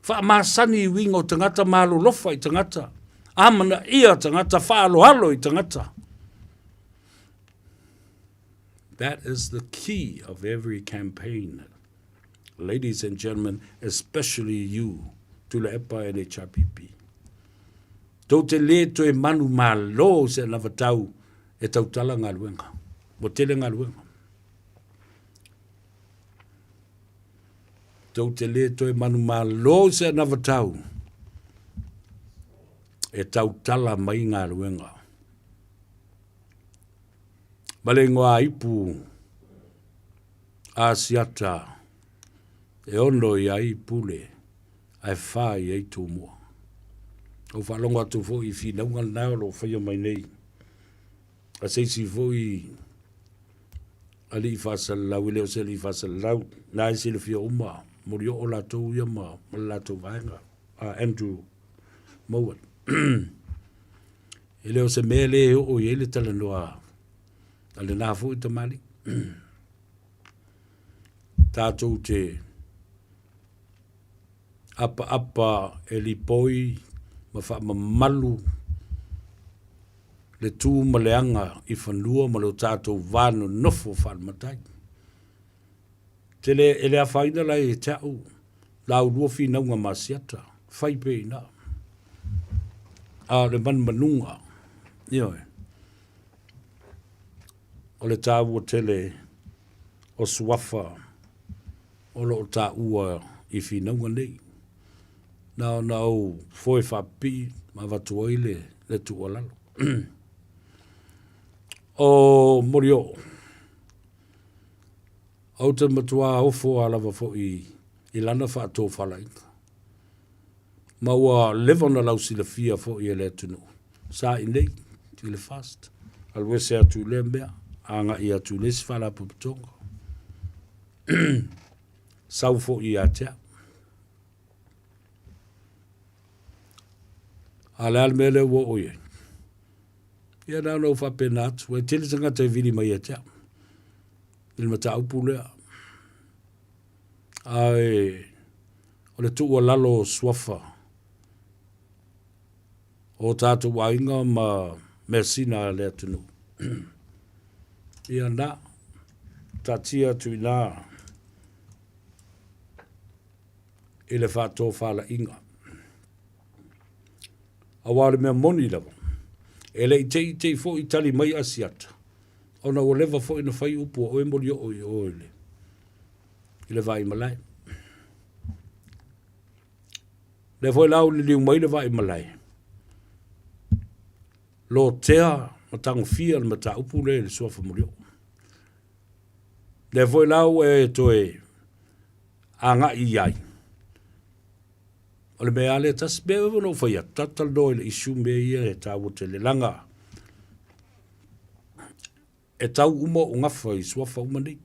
Faamasani i uiga o tagata, malolofa i tagata, amanaia tagata, faaaloalo i tagata. That is the key of every campaign. Ladies and gentlemen, especially you, Tuilaepa and HRPP. Tou te lē toe manu malo se anavatau e tautala galuega. Ua tele galuega. Tou te lē toe manumalo i se anavatau e tautala mai galuega. Ma le igoa ipu Asiata e ono i ai pule ae fa i ai Tumua. Ou faalogo atu foi i finauga lena o lo o faia mai nei a se isi foi alii faasalalau, e le o se alii faasalalau, na e silafia uma, Molioo latou ia ma, ma le latou vaega, a Andrew Mowat. e le o se mea le oo i ai le talanoa a lena foi tamalii. Tatou te apaapa e lipoi ma faamamalu le tu ma le aga i fanua ma lo tatou va nonofo faale-matai. Tele, e le afaina la ia te au la ulua finauga ma Asiata, fai pea i ina. A o le manumanuga, ioe, o le taua tele o suafa o lo o taua i finauga nei. Na ona ou foe faapipii ma avatu ai le, le tuualalo. O Molioo, ou te matuā ofo a lava foi i lana faatofalaiga. Ma ua leva ona lausilafia foi e le atunuu. Sa i nei, i le FAST, alu ese atu i lea mea, agai atu i le isi faalapotopotoga. Sau foi ia te au. A o le a le mea lea ua oo i ai? Ia na ona ou faapena atu, e tele tagata e vili mai ia te au i le mataupu lea. Ae o le tuualalo o Suafa o tatou aiga ma measina a le atunuu. Ia na, taatia atu i ina i le faatofalaiga. Aua o le mea moni lava, e le i teitei foi tali mai Asiata, ona ua leva foi ona fai upu a oe Molioo i o i le, i le Vaaimalae. Lea foi la ua liliu mai le Vaaimalae, lotea ma tagofia le mataupu lea i le Suafa Molioo. Lea foi la ua e toe agai i ai, O le mea lava lea tasi mea na ou fai atu, tatou talanoa i le issue mea ia e taua tele, leaga e tau uma ou gafa i suafa uma nei.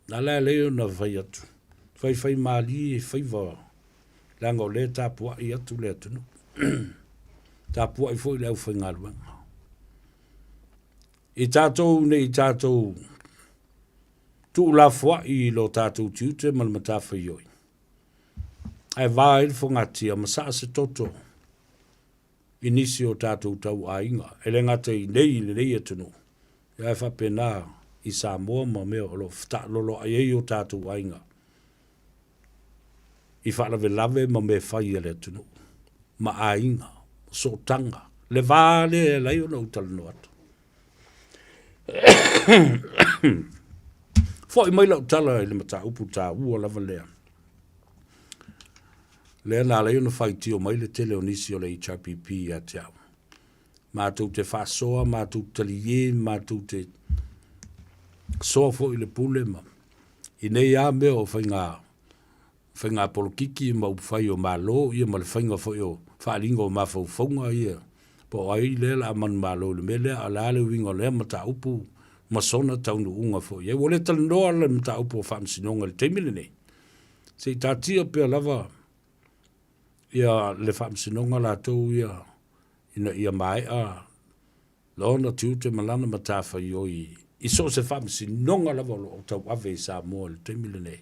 Na ala e alai ona fai atu, faifai malie faiva, leaga o lea e tapuai atu le atunuu. Tapuai foi le aufaigaluega. I tatou nei tatou tuulafoai i lo tatou tiute ma le matafaioi, ae va ai le fogatia ma saa se toto i nisi o tatou tauaiga, e le gata i nei i lenei atunuu, ae faapena i Samoa ma mea o lo o fetaaloloai ai o tatou aiga i faalavelave ma mea fai a le atunuu ma aiga, sootaga, le va lea e ala ai ona ou talanoa atu. Foi mai lau tala i le mataupu taua lava lea. Lea na ala ai ona faitio mai le tele o nisi o le HRPP ia te au. Matou te faasoa, matou te talie, matou te soa foi le pule ma i nei lava mea o faiga faiga polokiki ma upufai o Malo ia ma le faiga foi o faaaliga o mafaufauga ia po o ai lea o le a manumalo i le mea lea, a o le a le uiga o lea mataupu ma sona taunuuga foi i ai. Ua le talanoa le mataupu o Faamasinoga i le taimi lenei, se i taatia pea lava ia le Faamasinoga latou ia ina ia maea lona tiute ma lana matafaioi i so o se faamasinoga lava o lo o tauave i Samoa i le taimi lenei.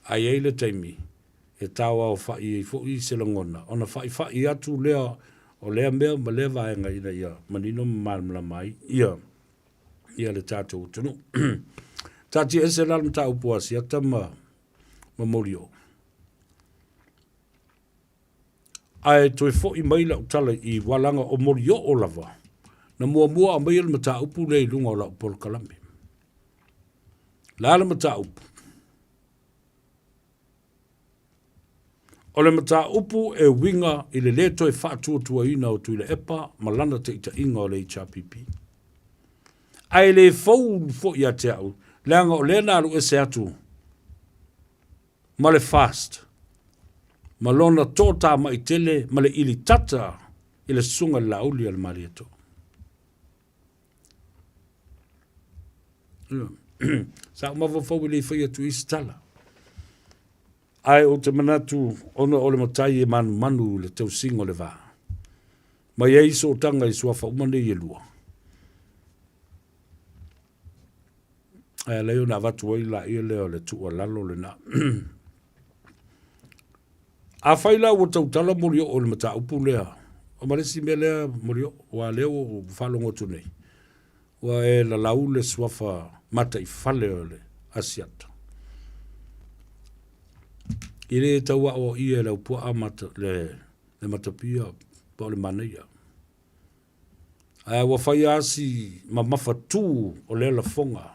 A i ai le taimi e taoaofa'i ai foi se lagona ona fa'ifa'i atu lea o lea mea ma lea vaega ina ia manino ma malamalama ai ia ia le tatou atunuu. Taatia ese la le mataupu a Asiata ma ma Molioo. Ae toe foi mai lau tala i walaga o Molioo lava, na muamua aumaia le mataupu lea i luga o lau polokalame. O le a le mataupu? O le mataupu e uiga i le lē toe faatuatuaina o Tuilaepa ma lana taitaiga o le HRPP. Ae le fou foi ia te au, leaga o lea na alu ese atu ma le FAST, ma lona toatamai tele ma le ilitata i le Susuga i le Laauli a le Malietoa. Sa ou mafaufau e le i fai atu i se tala. Ae ou te manatu ona o le matai e manumanu i le tausiga o le va. Ma i ai sootaga i suafa uma nei e lua. Ae ala ai ona avatu ai laia lea o le tuualalo lena. Afai la ua tautala Molioo i le mataupu lea, o ma le isi mea lea Molioo, aua lea ua ou faalogo atu nei, ua e lalau le suafa mataifale o le Asiata. E le tau aoaia e le aupuaa mata, le, le matapia po o le manaia. Ae ua fai lava si mamafa tu o lea lafoga,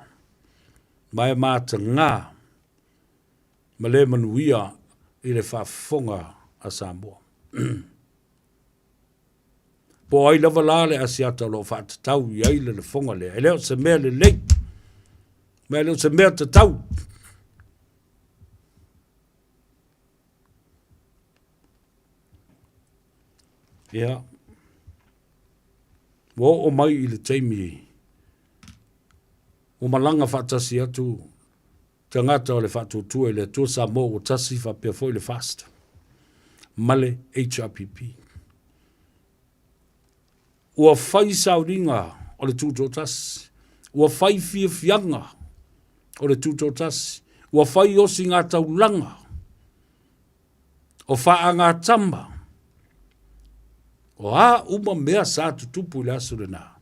ma e matagā ma le manuia i le faafofoga a Samoa. Po o ai lava la le Asiata o lo o faatatau i ai le lafoga lea, e le o se mea lelei, ma e le o se mea tatau. Ia, ua oo mai i le taimi ua malaga faatasi atu tagata o le Faatuatua i le Atua Samoa ua tasi faapea foi le FAST ma le HRPP. Ua fai sauniga o le Tutoatasi, ua fai fiafiaga o le Tutoatasi, ua fai osigataulaga o faagatama, o a uma mea sa tutupu i le aso lena.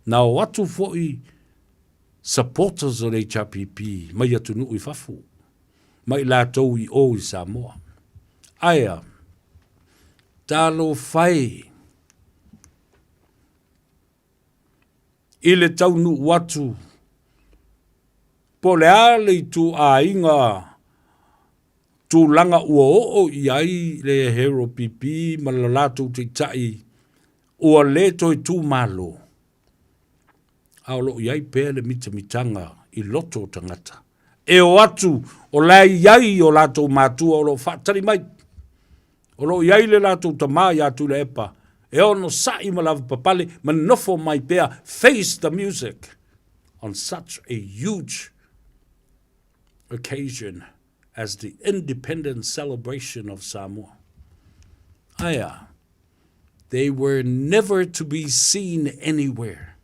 Na o atu foi supporters o le HRPP mai atunuu i fafo, ma i latou i o i Samoa. Ae a? Talofa e! I le taunuu atu, po o le a le ituaiga tulaga ua oo i ai le HRPP ma le latou taitai ua le toe tumalo, a o lo o i ai pea le mitamitaga i loto o tagata e o atu o la e i ai o latou matua o lo o faatali mai, o lo o i ai le latou tama ia Tuilaepa e onosai ma lavapapale ma nofo mai pea, face the music on such a huge occasion as the independence celebration of Samoa. Ae a? They were never to be seen anywhere.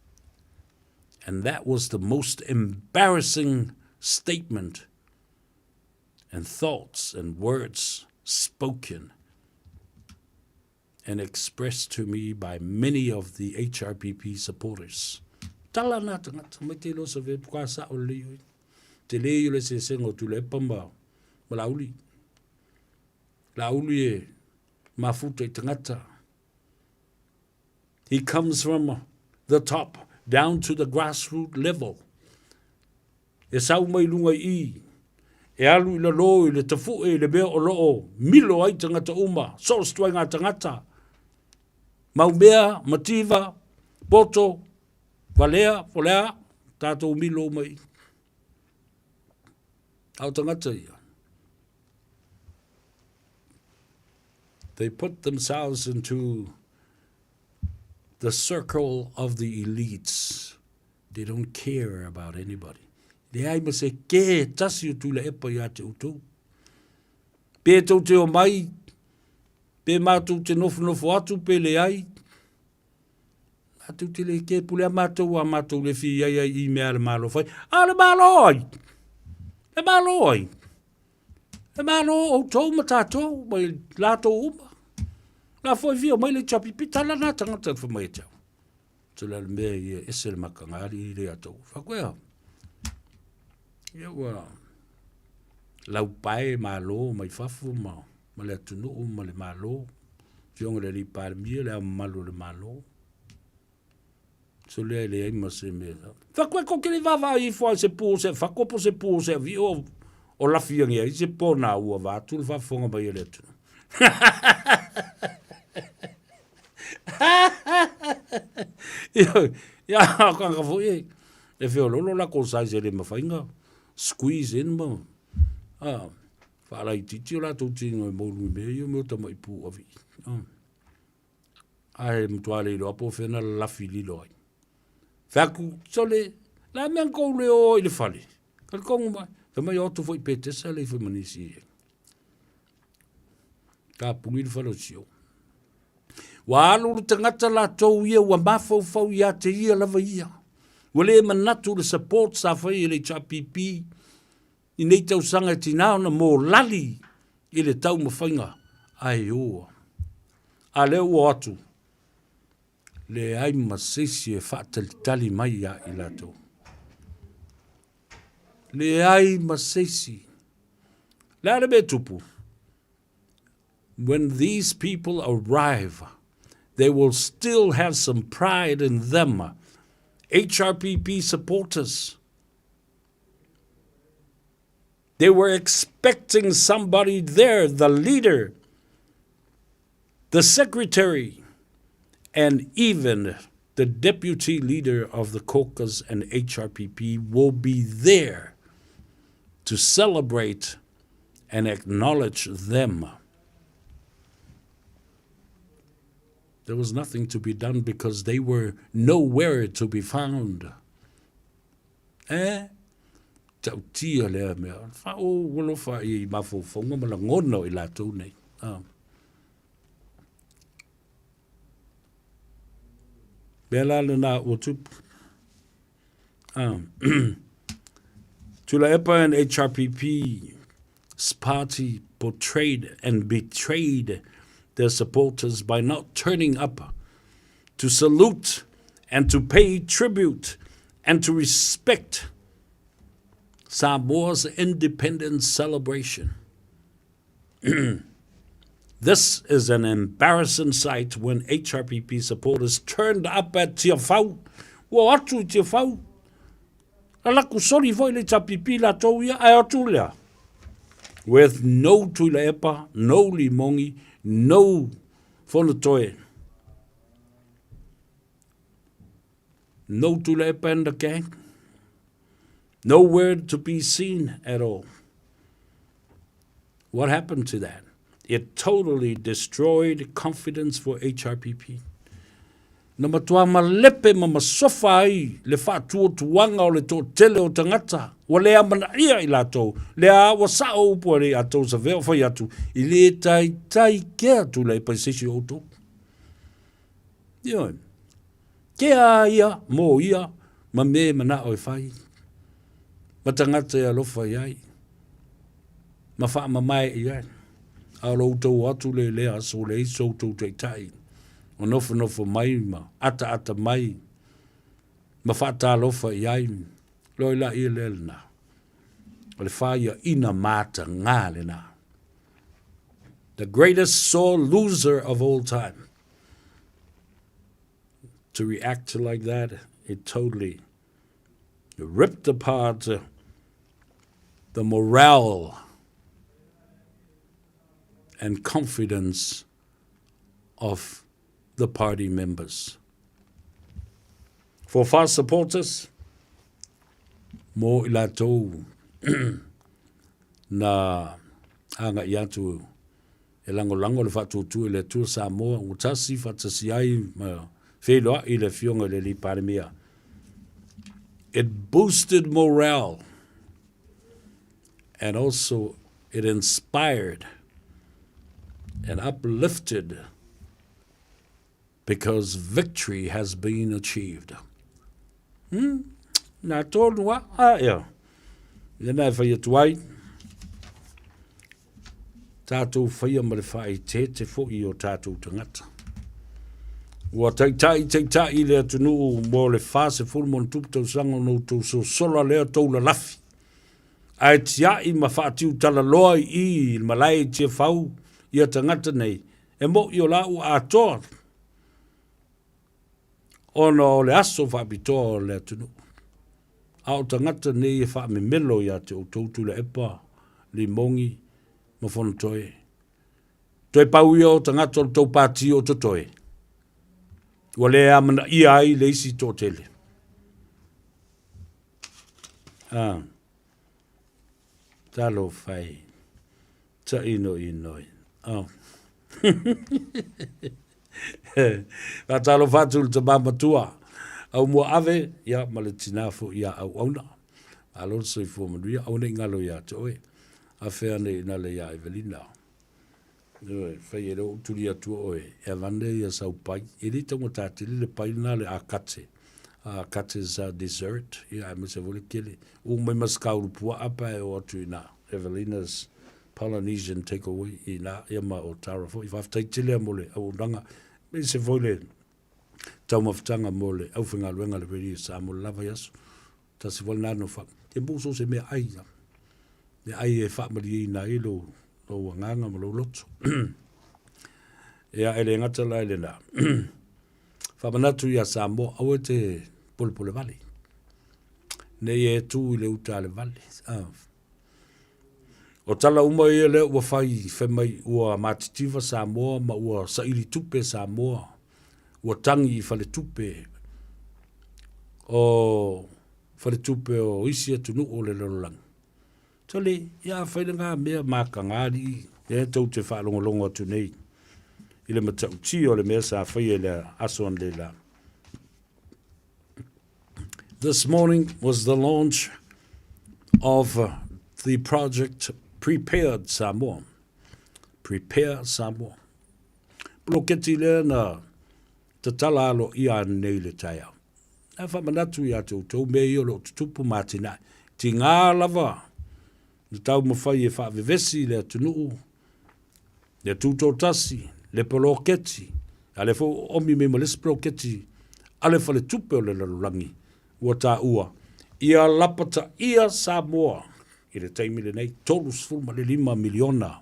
And that was the most embarrassing statement and thoughts and words spoken and expressed to me by many of the HRPP supporters. Tala nā tangata, mai te losa ve puka sa o le oi. Te le i o le sesenga o Tuilaepa ma, ma Laauli. Laauli e mafuta i tangata. He comes from the top down to the grassroots level. E sau mai lunga i i, e alu i lalo i le tafu'e i le mea o lo o milo ai tagata uma, so o se tuaiga tagata, mau mea, mativa, poto, valea, po o le a, tatou milo uma i i. A o tagata ia, they put themselves into the circle of the elites. They don't care about anybody. Leai ma se kē tasi o Tuilaepa iā te outou. Pē tou te o mai, pē mātou te nofonofo atu, pē leai. Mātou te le kē pule a mātou a mātou le whii ai ai i mea le Malo whai. A le Malo ai! Le Malo ai! Le Malo outou ma tātou, mai lātou uma. La foi whio mai le chapi pitala nā tangata wha mai e te au. Tula le mea ia ese le makanga ali i le atou. Whakoea. Ia ua laupae malo mai fafo ma, ma le atunuu ma le malo. Fionga le alii Palemia, le ao mamalu o le malo. So lea e leai ma se mea. Whakoe ko kere vaavaai ifo ai se pō se whako po se pō se avi o, o lafi angi ai se pō nā ua vātu le whaafonga mai e le atunuu. Ia, ka ka foi e, e feololo la ko size e le mawhainga, squeeze in ma, a, whaalaititi o latou tinga e moulu i mea ia me o tama i pū avi. A he matua le iloa po whena lafi lilo ai. Wheaku, sole, la mea kou le o i le fale. Ka le kongu mai, wha mai o atu foi petesa le i foi manisi e. Ka pungi le fale o sio. Ua alu le tagata latou ia ua mafaufau ia te ia lava ia. Ua le manatu le support sa fai e le HRPP i nei tausaga e tinā ona mōlali i le taumafaiga ae ua. A lea ua o atu, leai ma se isi e faatalitali mai ia i latou. Leai ma se isi. Le a le mea e tupu? When these people arrive, they will still have some pride in them. HRPP supporters, they were expecting somebody there, the leader, the secretary, and even the deputy leader of the caucus and HRPP will be there to celebrate and acknowledge them. There was nothing to be done because they were nowhere to be found. Eh? Tautia lea mea. Wha o walofa i mawhauwhaunga ma langona o i lātou nei. Ah. Mea la lena ua tupu. Ah. Tuilaepa and HRPP's party portrayed and betrayed their supporters by not turning up to salute and to pay tribute and to respect Samoa's independence celebration. This is an embarrassing sight when HRPP supporters turned up at Tiafau. Ua atu i Tiafau. A laku soli foi le HRPP latou ia, ae atu lea. With no Tuilaepa, no Limongi, no Fonotoe. No Tuilaepa and the gang. Nowhere to be seen at all. What happened to that? It totally destroyed confidence for HRPP. Na matua malepe ma masofa ai le faatuatuaga o le toatele o tagata, ua le amanaia i latou, lea ua sao upu a le atou savea o fai atu, i le taitai kea Tuilaepa i se isi o outou. Ioe. Kea ia, mo ia, Ma mea e manao e fai, ma tagata e alofa i ai, ma faamamae i ai. A o lo outou o atu lea i lea aso, ua leai so outou taitai o nofonofo mai ma ataata mai ma faatalofa i ai. Loi laia lea lena. O le faiaina mataga lena. The greatest sore loser of all time. To react like that, it totally ripped apart the morale and confidence of the party members. For far supporters, mo i latou na agai atu e lagolago le faatuatua i le Atua Samoa ua tasi faatasi ai ma feiloai i le Afioga i le Alii Palemia. It boosted morale and also it inspired and uplifted because victory has been achieved. Hmm? Nā tōnu a, a ea. Ia nā e whai atu ai, tātou whaia ma le whaaiteete fo'i o tātou tangata. Ua taitai taitai le atunuu mo le 40 ma ona tupu tausaga ona outou sosola lea tou lalafi. Ae tiai ma faatiu talaloa i i i le malae i Tiafau ia tagata nei, e moʻi o la ua atoa ona o le aso faapitoa o le atunuu. A o tagata nei e faamemelo ia te outou Tuilaepa, Limogi ma Fonotoe. Toe pau ia o tagata o le tou pati o totoe. Ua le amanaia ai le isi toatele. Ah. Talofa e. Tainoinoi. Oh. Faatalofa atu i le tama matua. Au mua ave, ia, ma le tinā foi ia auauna. Malo le soifua manuia, aua ne i galo ia te oe. Afe ane i nale ia Evelina. Ioe, fai e le ou tuli atua oe, e avane ia sau pai. E le taugata tele le pai lena le akate. Akate is a dessert, ia aemaise foi le kele. U mai ma se kaulu puaa pa e o atu i na Evelina's Polynesian Takeaway i na, ia ma o Tara foi. Faafetai tele mo le auaunaga. Aemaise foi le taumafataga mo le aufaigaluega a le Radio Samoa le lava i aso. Tasi foi lena no fa. Te mo so se mea ai ia. Mea ai e faamalieina ai lou, lou agaga ma lou loto. Ia, e le gata la i lena. Faamanatu ia Samoa, aua e te polepole vale. Nei e tū i le uta a le vale. Ah. O tala uma ia lea ua fai, fai mai ua matitiva Samoa ma ua saili tupe Samoa, ua tangi i faletupe o faletupe o isi atunuu o le lalolagi. Tole, ia afai le ngā mea makagāli'i, lea tou te faalogologo atu nei i le matautia o le mea sa faia i le aso analeila. This morning was the launch of the project Prepared Samoa. Prepare Samoa. Poloketi lea na tatala aloaia anei le taeao. Ae faamanatu ia te outou mea ia o lo o tutupu ma atinae. Tigā lava na taumafai e faavevesi le atunuu, le Tutoatasi, le poloketi, a lea foi ua oomi mai ma le isi poloketi a le Faletupe o le Lalolagi ua taua, ia lapataia Samoa i le taimi lenei, $35 miliona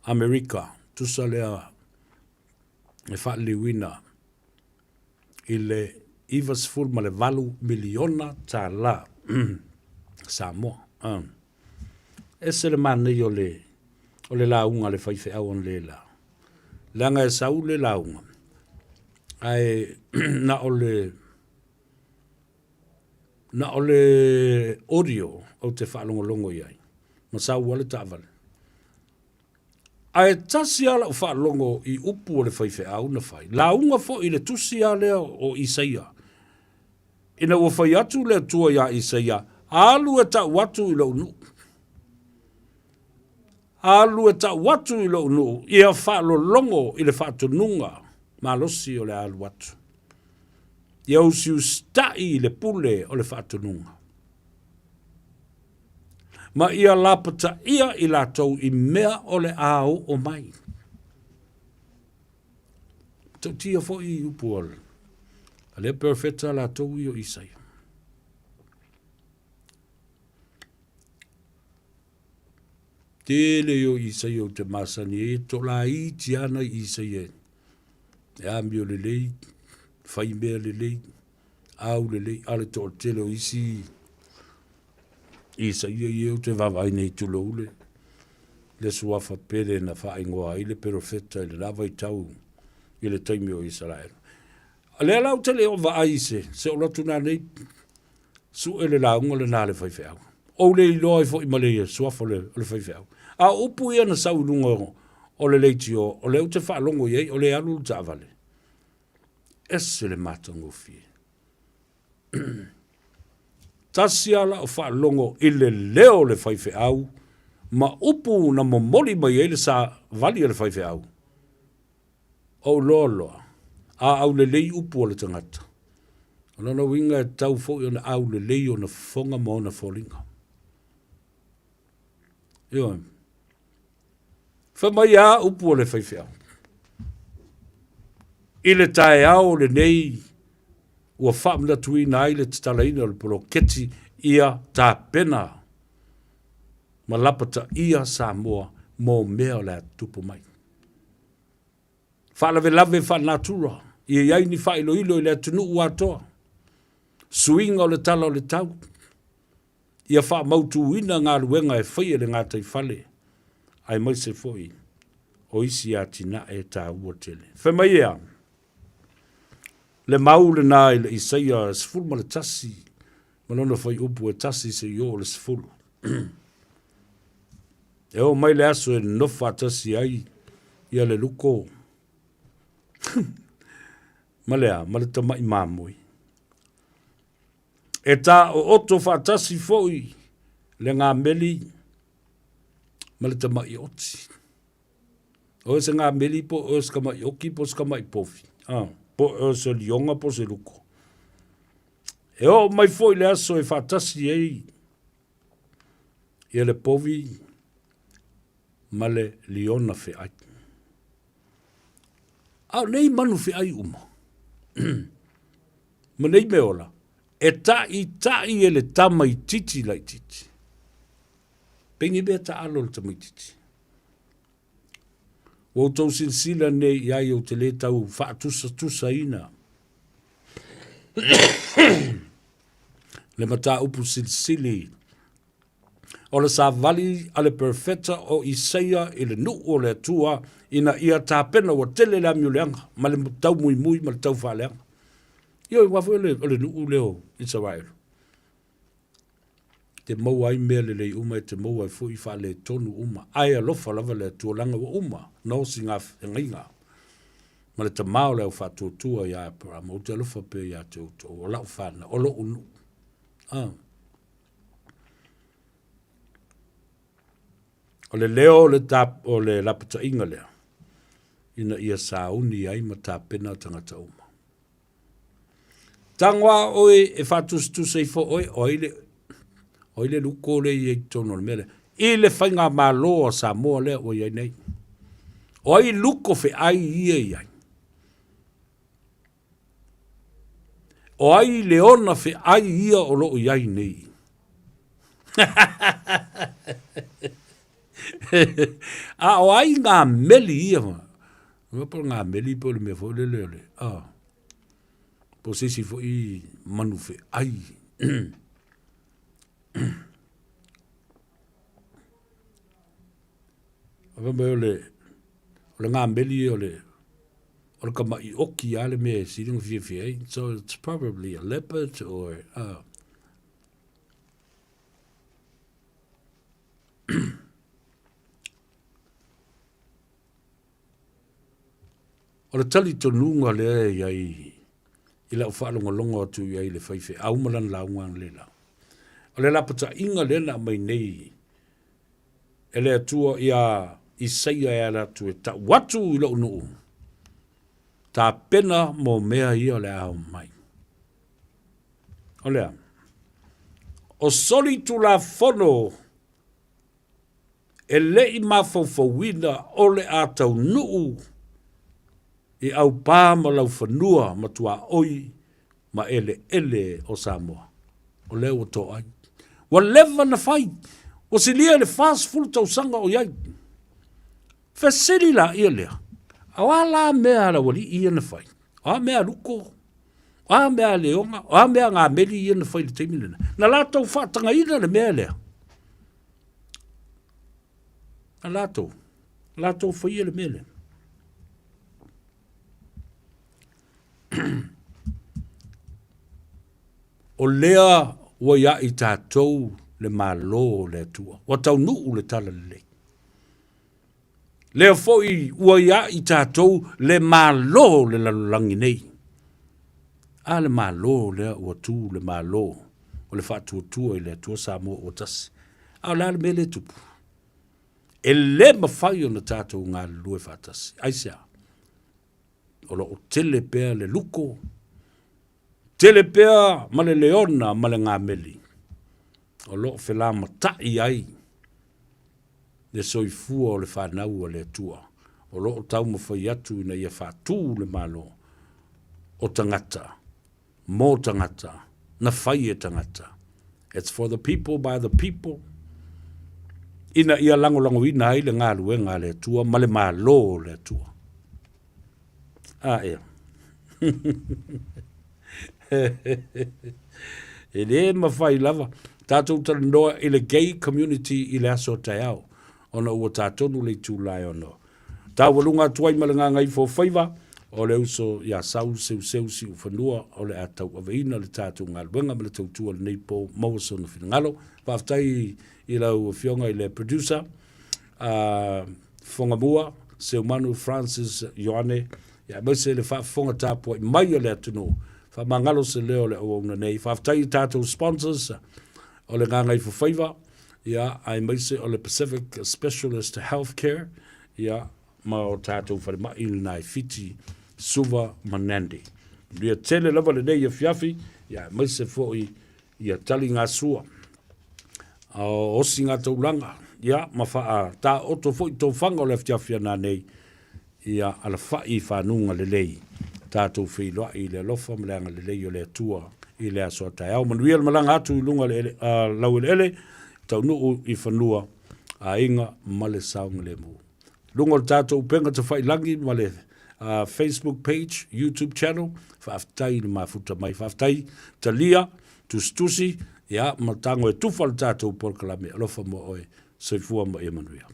Amerika, tusa lea e faaliliuina i le $98 miliona tala Samoa. Ese le manaia o le, o le lauga a le faifeau analeila. Leaga e sau le lauga, ae na o le, na o le audio ou te faalogologo i ai, ma sau lava le taavale. Ae tasi lava lau faalogo i upu o le faifeau na fai, lauga foi i le tusi lava lea o Isaia. Ina ua fai atu le Atua iā Isaia, Alu e tau atu i lou nuu. Alu e tau atu i lou nuu, ia faalologo i le faatonuga malosi o le a alu atu. Ia usiusitaʻi i le pule o le faatonuga. Ma ia lapataia i latou i mea o le a oo mai. Matautia foi i upu a lea perofeta latou ia o Isaia. Tele ia o Isaia ou te masani ai, e tolaiti ana i Isaia e amio lelei, fai mea lelei, au lelei, a le toatele o isi Isaia ia ou te vaavaai nei tulou le le suafa pele na faaigoa ai le perofeta i le la vaitau i le taimi o Isaraelu. A lea la ou te le o vaai i se, se o lotu nanei sue le lauga lena a le faifeau. Ou le iloa ai foi ma le suafa o le, o le faifeau. A o upu ia na sau i luga o, o le leitio, o lea ou te faalogo i ai, o lea e alu le taavale. Ese le matagofie. Tasi lava lau faalogo i le leo o le faifeau ma upu na momoli mai ai le savali a le faifeau. Ou loa loa, a aulelei upu a le tagata, o lona uiga e tatau foi ona aulelei ona fofoga ma ona foliga. Ioe. Fai mai a upu a le faifeau. I le taeao lenei ua faamanatuina ai le tatalaina o le poloketi ia tapena ma lapataia Samoa mo mea o le a tutupu mai. Faalavelave faalenatura, ia i ai ni faailoilo i le atunuu atoa, suiga o le tala o le tau, ia faamautuina galuega e faia i le gataifale, aemaise foi o isi atinae taua tele. Fai mai ea, le mau lena i le Isaia 11 ma lona fuaiupu e 1 seia oo i le 10. E oo mai le aso e nonofo faatasi ai ia le luko ma le a, ma le tama'i mamoe. E taooto faatasi foi le gameli ma le tama'i oti. O se gameli po o se tama'i oki po o se tama'i povi, po o se lioga po o se luko. E oo mai foi le aso e faatasi ai ia le povi ma le liona feai. A o nei manu feai uma, ma nei mea ola, e taʻitaʻi e le tamaititi laititi. Pei mea taalo le tamaititi. Ua outou silasila nei i ai ou te le tau faatusatusaina le mataupu silisili o le savali a le perofeta o Isaia i le nuu o le Atua ina ia tapena ua tele le amioleaga ma le taumuimui ma le taufaaleaga. Ioe, aua foi o le nuu lea o Isaraelu. Te maua ai mea lelei uma e te maua ai foi faaletonu uma, ae alofa lava le Atua leaga ua uma na osi ngā feagaiga ma le Tama o le au faatuatua ia Aperama, ou te alofa pea ia te outou, o lau fanau, o loʻu nuu. Ah. O le leo o le, tap, o le lapataiga lea, ina ia sauni ai ma tapena tagata uma. Tago a oe e faatusatusa ifo oe, o ai le, o ai le luko lea i ai totonu o le mea lea. I le faigamalo a Samoa lea ua i ai nei. O ai luko feai ia i ai? O ai le ona feai ia o loo i ai nei? A o ai ngā meli ia? Ua po o ngā meli po o le mea foi lele o le, ah, po o se isi foi manu feai. Fai mai o le, o le gameli o le, o le kamaʻi oki lava le mea e sili ona fiafia ai. So it's probably a leopard or O le talitonuga lea e i ai i lau faalogologo atu i ai i le faifeau ma lana lauga analeila, o le lapataiga lea na aumai nei e le Atua iā Isaia e ala atu e tau atu i lou nuu, tapena mo mea ia o le a oo mai. O le a? O solitulafono e le i mafaufauina o le a taunuu i aupā ma laufanua ma tuaoi ma eleele o Samoa. O lea ua toai. Ua leva na fai. Ua silia i le 40 tausaga o i ai. Fesili laia lea, o a la mea a le aualii ia na fai? O a mea a Luko? O a mea a Leoga? O a mea a Gameli ia na fai i le taimi lena? Na latou faatagaina le mea lea. Na latou, latou faia le mea lea. O lea ua ia i tatou le Malo o le Atua. Ua taunuu le tala lelei. Lea foi ua ia i tatou le Malo o le lalolagi nei. A le Malo lea ua tu le Malo o le faatuatua i le Atua Samoa ua tasi. A o le a le mea lea e tupu? E le mafai ona tatou galulue faatasi. Aisea? O lo o tele pea le luko, tele pea ma le leona ma le gameli o lo o felamatai ai le soifua o le fanau a le Atua, o lo o taumafai atu ina ia faatu le Malo o tagata, mo tagata, na fai e tagata. It's for the people, by the people, ina ia lagolagoina ai le galuega a le Atua ma le Malo o le Atua. A ea. E le mafai lava. Tatou talanoa i le gay community i le aso taeao, ona ua tatonu le itula e ono. Taualuga atu ai ma le gagaifo o faiva, o le uso ia Sau Seuseu Siufanua o le a tauaveina le tatou galuega ma le tautua lenei po maua sona finagalo. Faafetai i lau afioga i le producer, uh, Fogamua, Seumanu Francis Ioane, ia aemaise le faafofoga tapuai mai a le atunuu. Faamagalo se leo o le auauna nei. Faafetai i tatou sponsors o le Gagaifo Faiva, ia, aemaise o le Pacific Specialist Healthcare, ia, ma o tatou falemai i lena i Fiti, Suva ma Nandi. Manuia tele lava lenei afiafi, ia, aemaise foi ia tali ngā sua, a osi ngā taulanga, ia, ma whaataoto foi tō whanga o le awhiawhi ana nei, ia alawhai i whanunga lelei, tātou wheiloai i le alofa ma le anga lelei o le Atua i le aso a taeao. Manuia le malanga atu i lunga le ele, lau eleele, taunuu i whanua, aiga ma le saogalemu. Luga o le tatou upega tafailangi ma le uh, Facebook page, YouTube channel, faafetai i le mafuta mai, faafetai talia, tusitusi, ia, ma tago e tufa le tatou polokalame, alofa mo oe, soifua ma ia manuia.